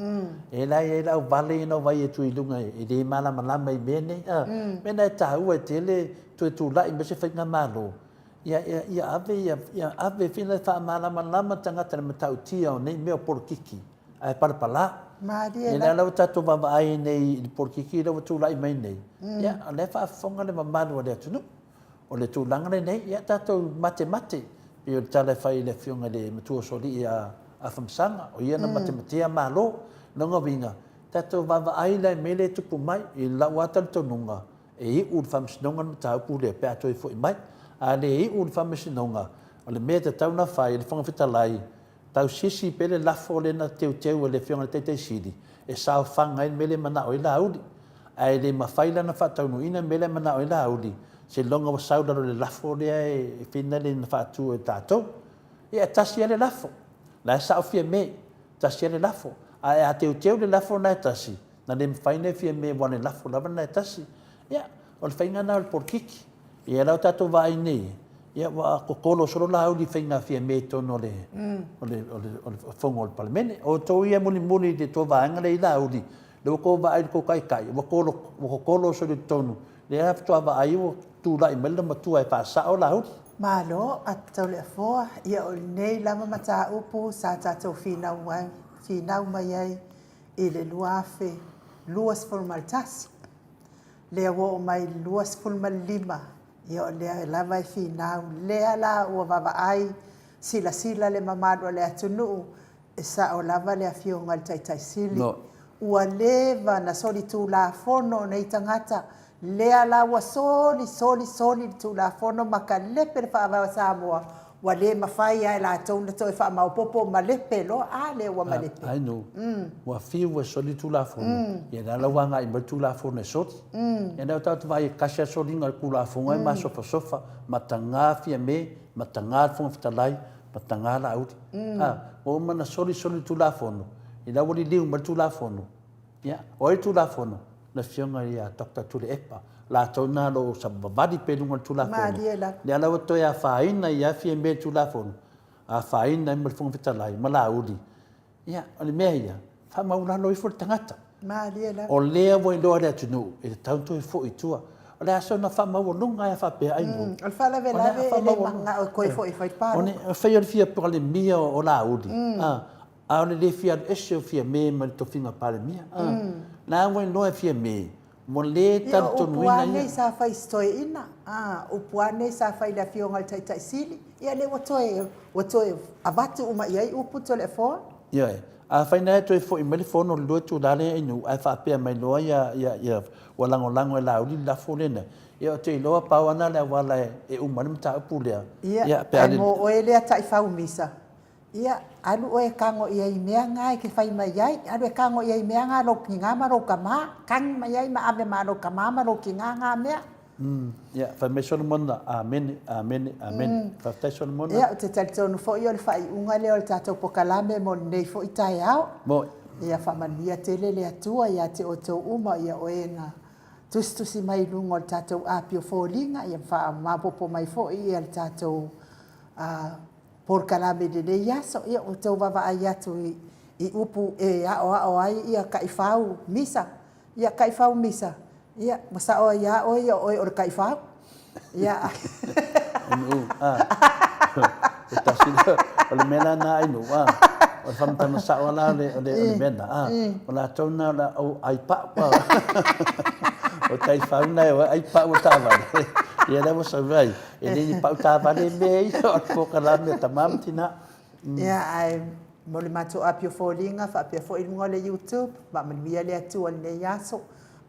E la e i ai le auvale ia na ou vaai atu i luga e le malamalama i mea nei, a. Mea na e taua e tele toe tulai mai se faigamalo, ia, ia, ia ave ia, ia ave foi le faamalamalama tagata i le matautia o nei mea o polokiki, ae palapala. Malie la. Ia lea ua tatou vaavaai nei i le polokiki lea ua tulai mai nei, ia, o lea e faafofoga le mamalu o le atunuu. O le tulaga lenei, ia tatou matemate, pei o le tala e fai i le afioga i le matua o Solii ia Afamasaga, o ia na matematea Malo. Lona uiga, tatou vaavaai la i mea lea e tupu mai. I lau lava talitonuga, e iu i le Faamasinoga le mataupu lea pe a toe foi mai. A le iu i le Faamasinoga, o le mea e tatau ona fai e le Fofoga Fetalai, Tausisi pea le lafo lea na teuteu e le Afioga i le Taitai Sili e saofaga ai le mea lea e manao ai Laauli. Ae le mafai la ona faataunuuina le mea lea e manao ai Laauli seiloga ua sau i lalo o le lafo lea e finale na faatu e tatou. Ia e tasi lava le lafo. La e sao Fiame, tasi lava le lafo. Ae a teuteu le lafo lena e tasi, na le mafai ona e Fiame aua o le lafo lava lena e tasi. Ia, o le faiga lena o le polokiki. Ia la ua tatou vaai nei, ia ua kokolo solo Laauli i faiga Fiame i totonu o le, o le, o le, o le fono a le Palemene. O outou ia e mulimuli i le tou vaega lea i Laauli, lea ua outou vaai i le tou taitai, ua kolo, ua kokolo solo i totonu, lea faatoa vaai ua tulai mai le loomatua e faasao Laauli. Malo, a Tauleafoa, ia o lenei lava mataupu sa tatou finau ai, finau mai ai i le 2021. Lea ua oo mai i le 25, ia o lea lava e finau, lea la ua vaavaai silasila le mamalu o le atunuu, e sao lava le Afioga i le Taitai Sili, ua leva na solitulafono nei tagata, lea la ua soli, soli, soli le Tulafono ma kalepe le Faavae o Samoa, ua le mafai lava e latou ona toe faamaopoopo malepe loa, a lea ua malepe. Ai no, ua fiu ua soli le Tulafono, ia lea la ua agai mai le Tulafono e soli. Ia lea ua tatou vaai e tasi lava le soliga o le Tulafono e masofasofa, mataga Fiame, mataga le Fofoga Fetalai, mataga Laauli. A, ua uma ona soli soli le Tulafono, ia lea ua liliu mai le Tulafono, Ia, o ai le Tulafono? Le Afioga ia Doctor Tuilaepa, latou na o lo o savavali pea i luga o le Tulafono. Malie lava. Lea la ua toe afaina ai lava Fiame i le Tulafono, afaina ai ma le Fofoga Fetalai ma Laauli. Ia, o le mea ia, faamaualalo ifo le tagata. Malie lava. O lea ua iloa e le atunuu, e tatau ona toe foi i tua. O le a soona faamaualuga lava faapea ai mm, O le faalavelave e le manao e toe foi e fai palota. O le fai o le fia Palemia o Laauli, mm. A o le le fia alu ese o Fiame mai le tofiga Palemia. A, la ua iloa e Fiame, ua le Ia, o upu talitonuina lava ia. nei sa fai i si toeaina, a, upu lava nei sa fai i le Afioga i le Taitai Sili, ia lea ua toe, ua toe avatu uma i ai upu Toleafoa. Ioe. Afai na e toe foi mai le fono i le lua itula lea i Nuu ae faapea mai loa ia, ia, ia, ua lagolago e Laauli le lafo lena, ia ou te iloa pau lava na o le auala e uma ai le mataupu lea. Ia, Ia, pe a ae le. mo oe lea taifau misa, Ia, alu oe e tago i ai i mea na e te fai mai ai. Alu e tago i ai i mea na lou tinā ma lou tamā. Tagi mai ai ma ave ma lou tamā ma lou tinā nā mea. Ia, fai mai Solomona, Amene, amene, amene. Faafetai Solomona. Ia, ou te talitonu foi o le faaiuga lea o le tatou pokalame mo lenei foi taeao. Moe. Ia faamanuia tele le Atua ia te outou uma, ia oe na tusitusi mai i luga o le tatou api o foliga, ia faamaopoopo mai foi ia le tatou Polokalame i lenei aso, ia ua outou vaavaai atu i upu e aoao ai ia taifau misa. Ia taifau misa, ia ua sao ai lava oe ia o oe o le taifau. Ia. Ainu, a. E tasi lea, o le mea la na ainu, a. O le faamatalaga sao lava la o le mea na, a. O latou na o le au ai pau, a. O taifau na e o ai pau o taavale. Ia lea ua sau ai. E le ni pau taavale mea ia, o le polokalame a tama ma tina. Ia, ae mo le matou api o foliga faapea foi i luga o le YouTube, faamanuia le Atua i lenei aso,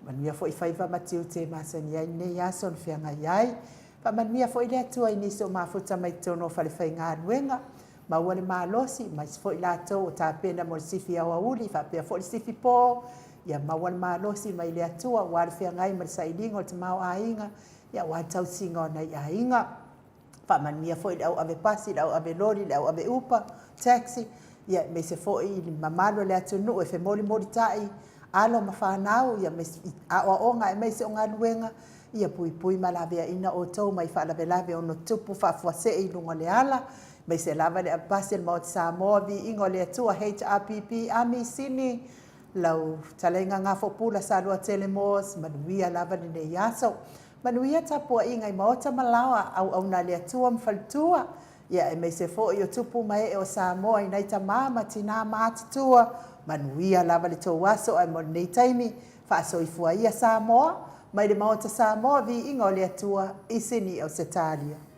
manuia foi faiva ma tiute e masani ai lenei aso na feagai ai. Faamanuia foi le Atua i nisi o mafuta mai totonu o falefaigaluega, maua le malosi, ma isi foi latou o tapena mo le sifi aoauli faapea foi le sifi po, ia maua le malosi mai le Atua aua le feagai ma le sailiga o le tamaoaiga, Ia aua le tausiga o nai aiga. Faamanuia foi i le au ave pasi, le au ave loli, le au ave upa, taxi, ia aemaise foi i le mamalu o le atunuu e femolimolitai alo ma fanau, ia aemaise i aoaoga aemaise o galuega. Ia puipui ma laveaina outou mai faalavelave ono tupu faafuasei i luga o le ala, aemaise lava le avepasi a le Maota Samoa, Viiga o le Atua, HRPP, Ami Sini, lau fetalaiga Gafopula Saluatele Moores, manuia lava lenei aso. Manuia tapuaiga i maota ma laoa, auauna a le Atua ma faletua, ia aemaise foi o tupu ma ee o Samoa i nai tama ma tina matutua, manuia lava le tou aso ae mo lenei taimi, faasoifua ia Samoa, mai le Maota Samoa, Viiga o le Atua, i Sini, Ausetalia.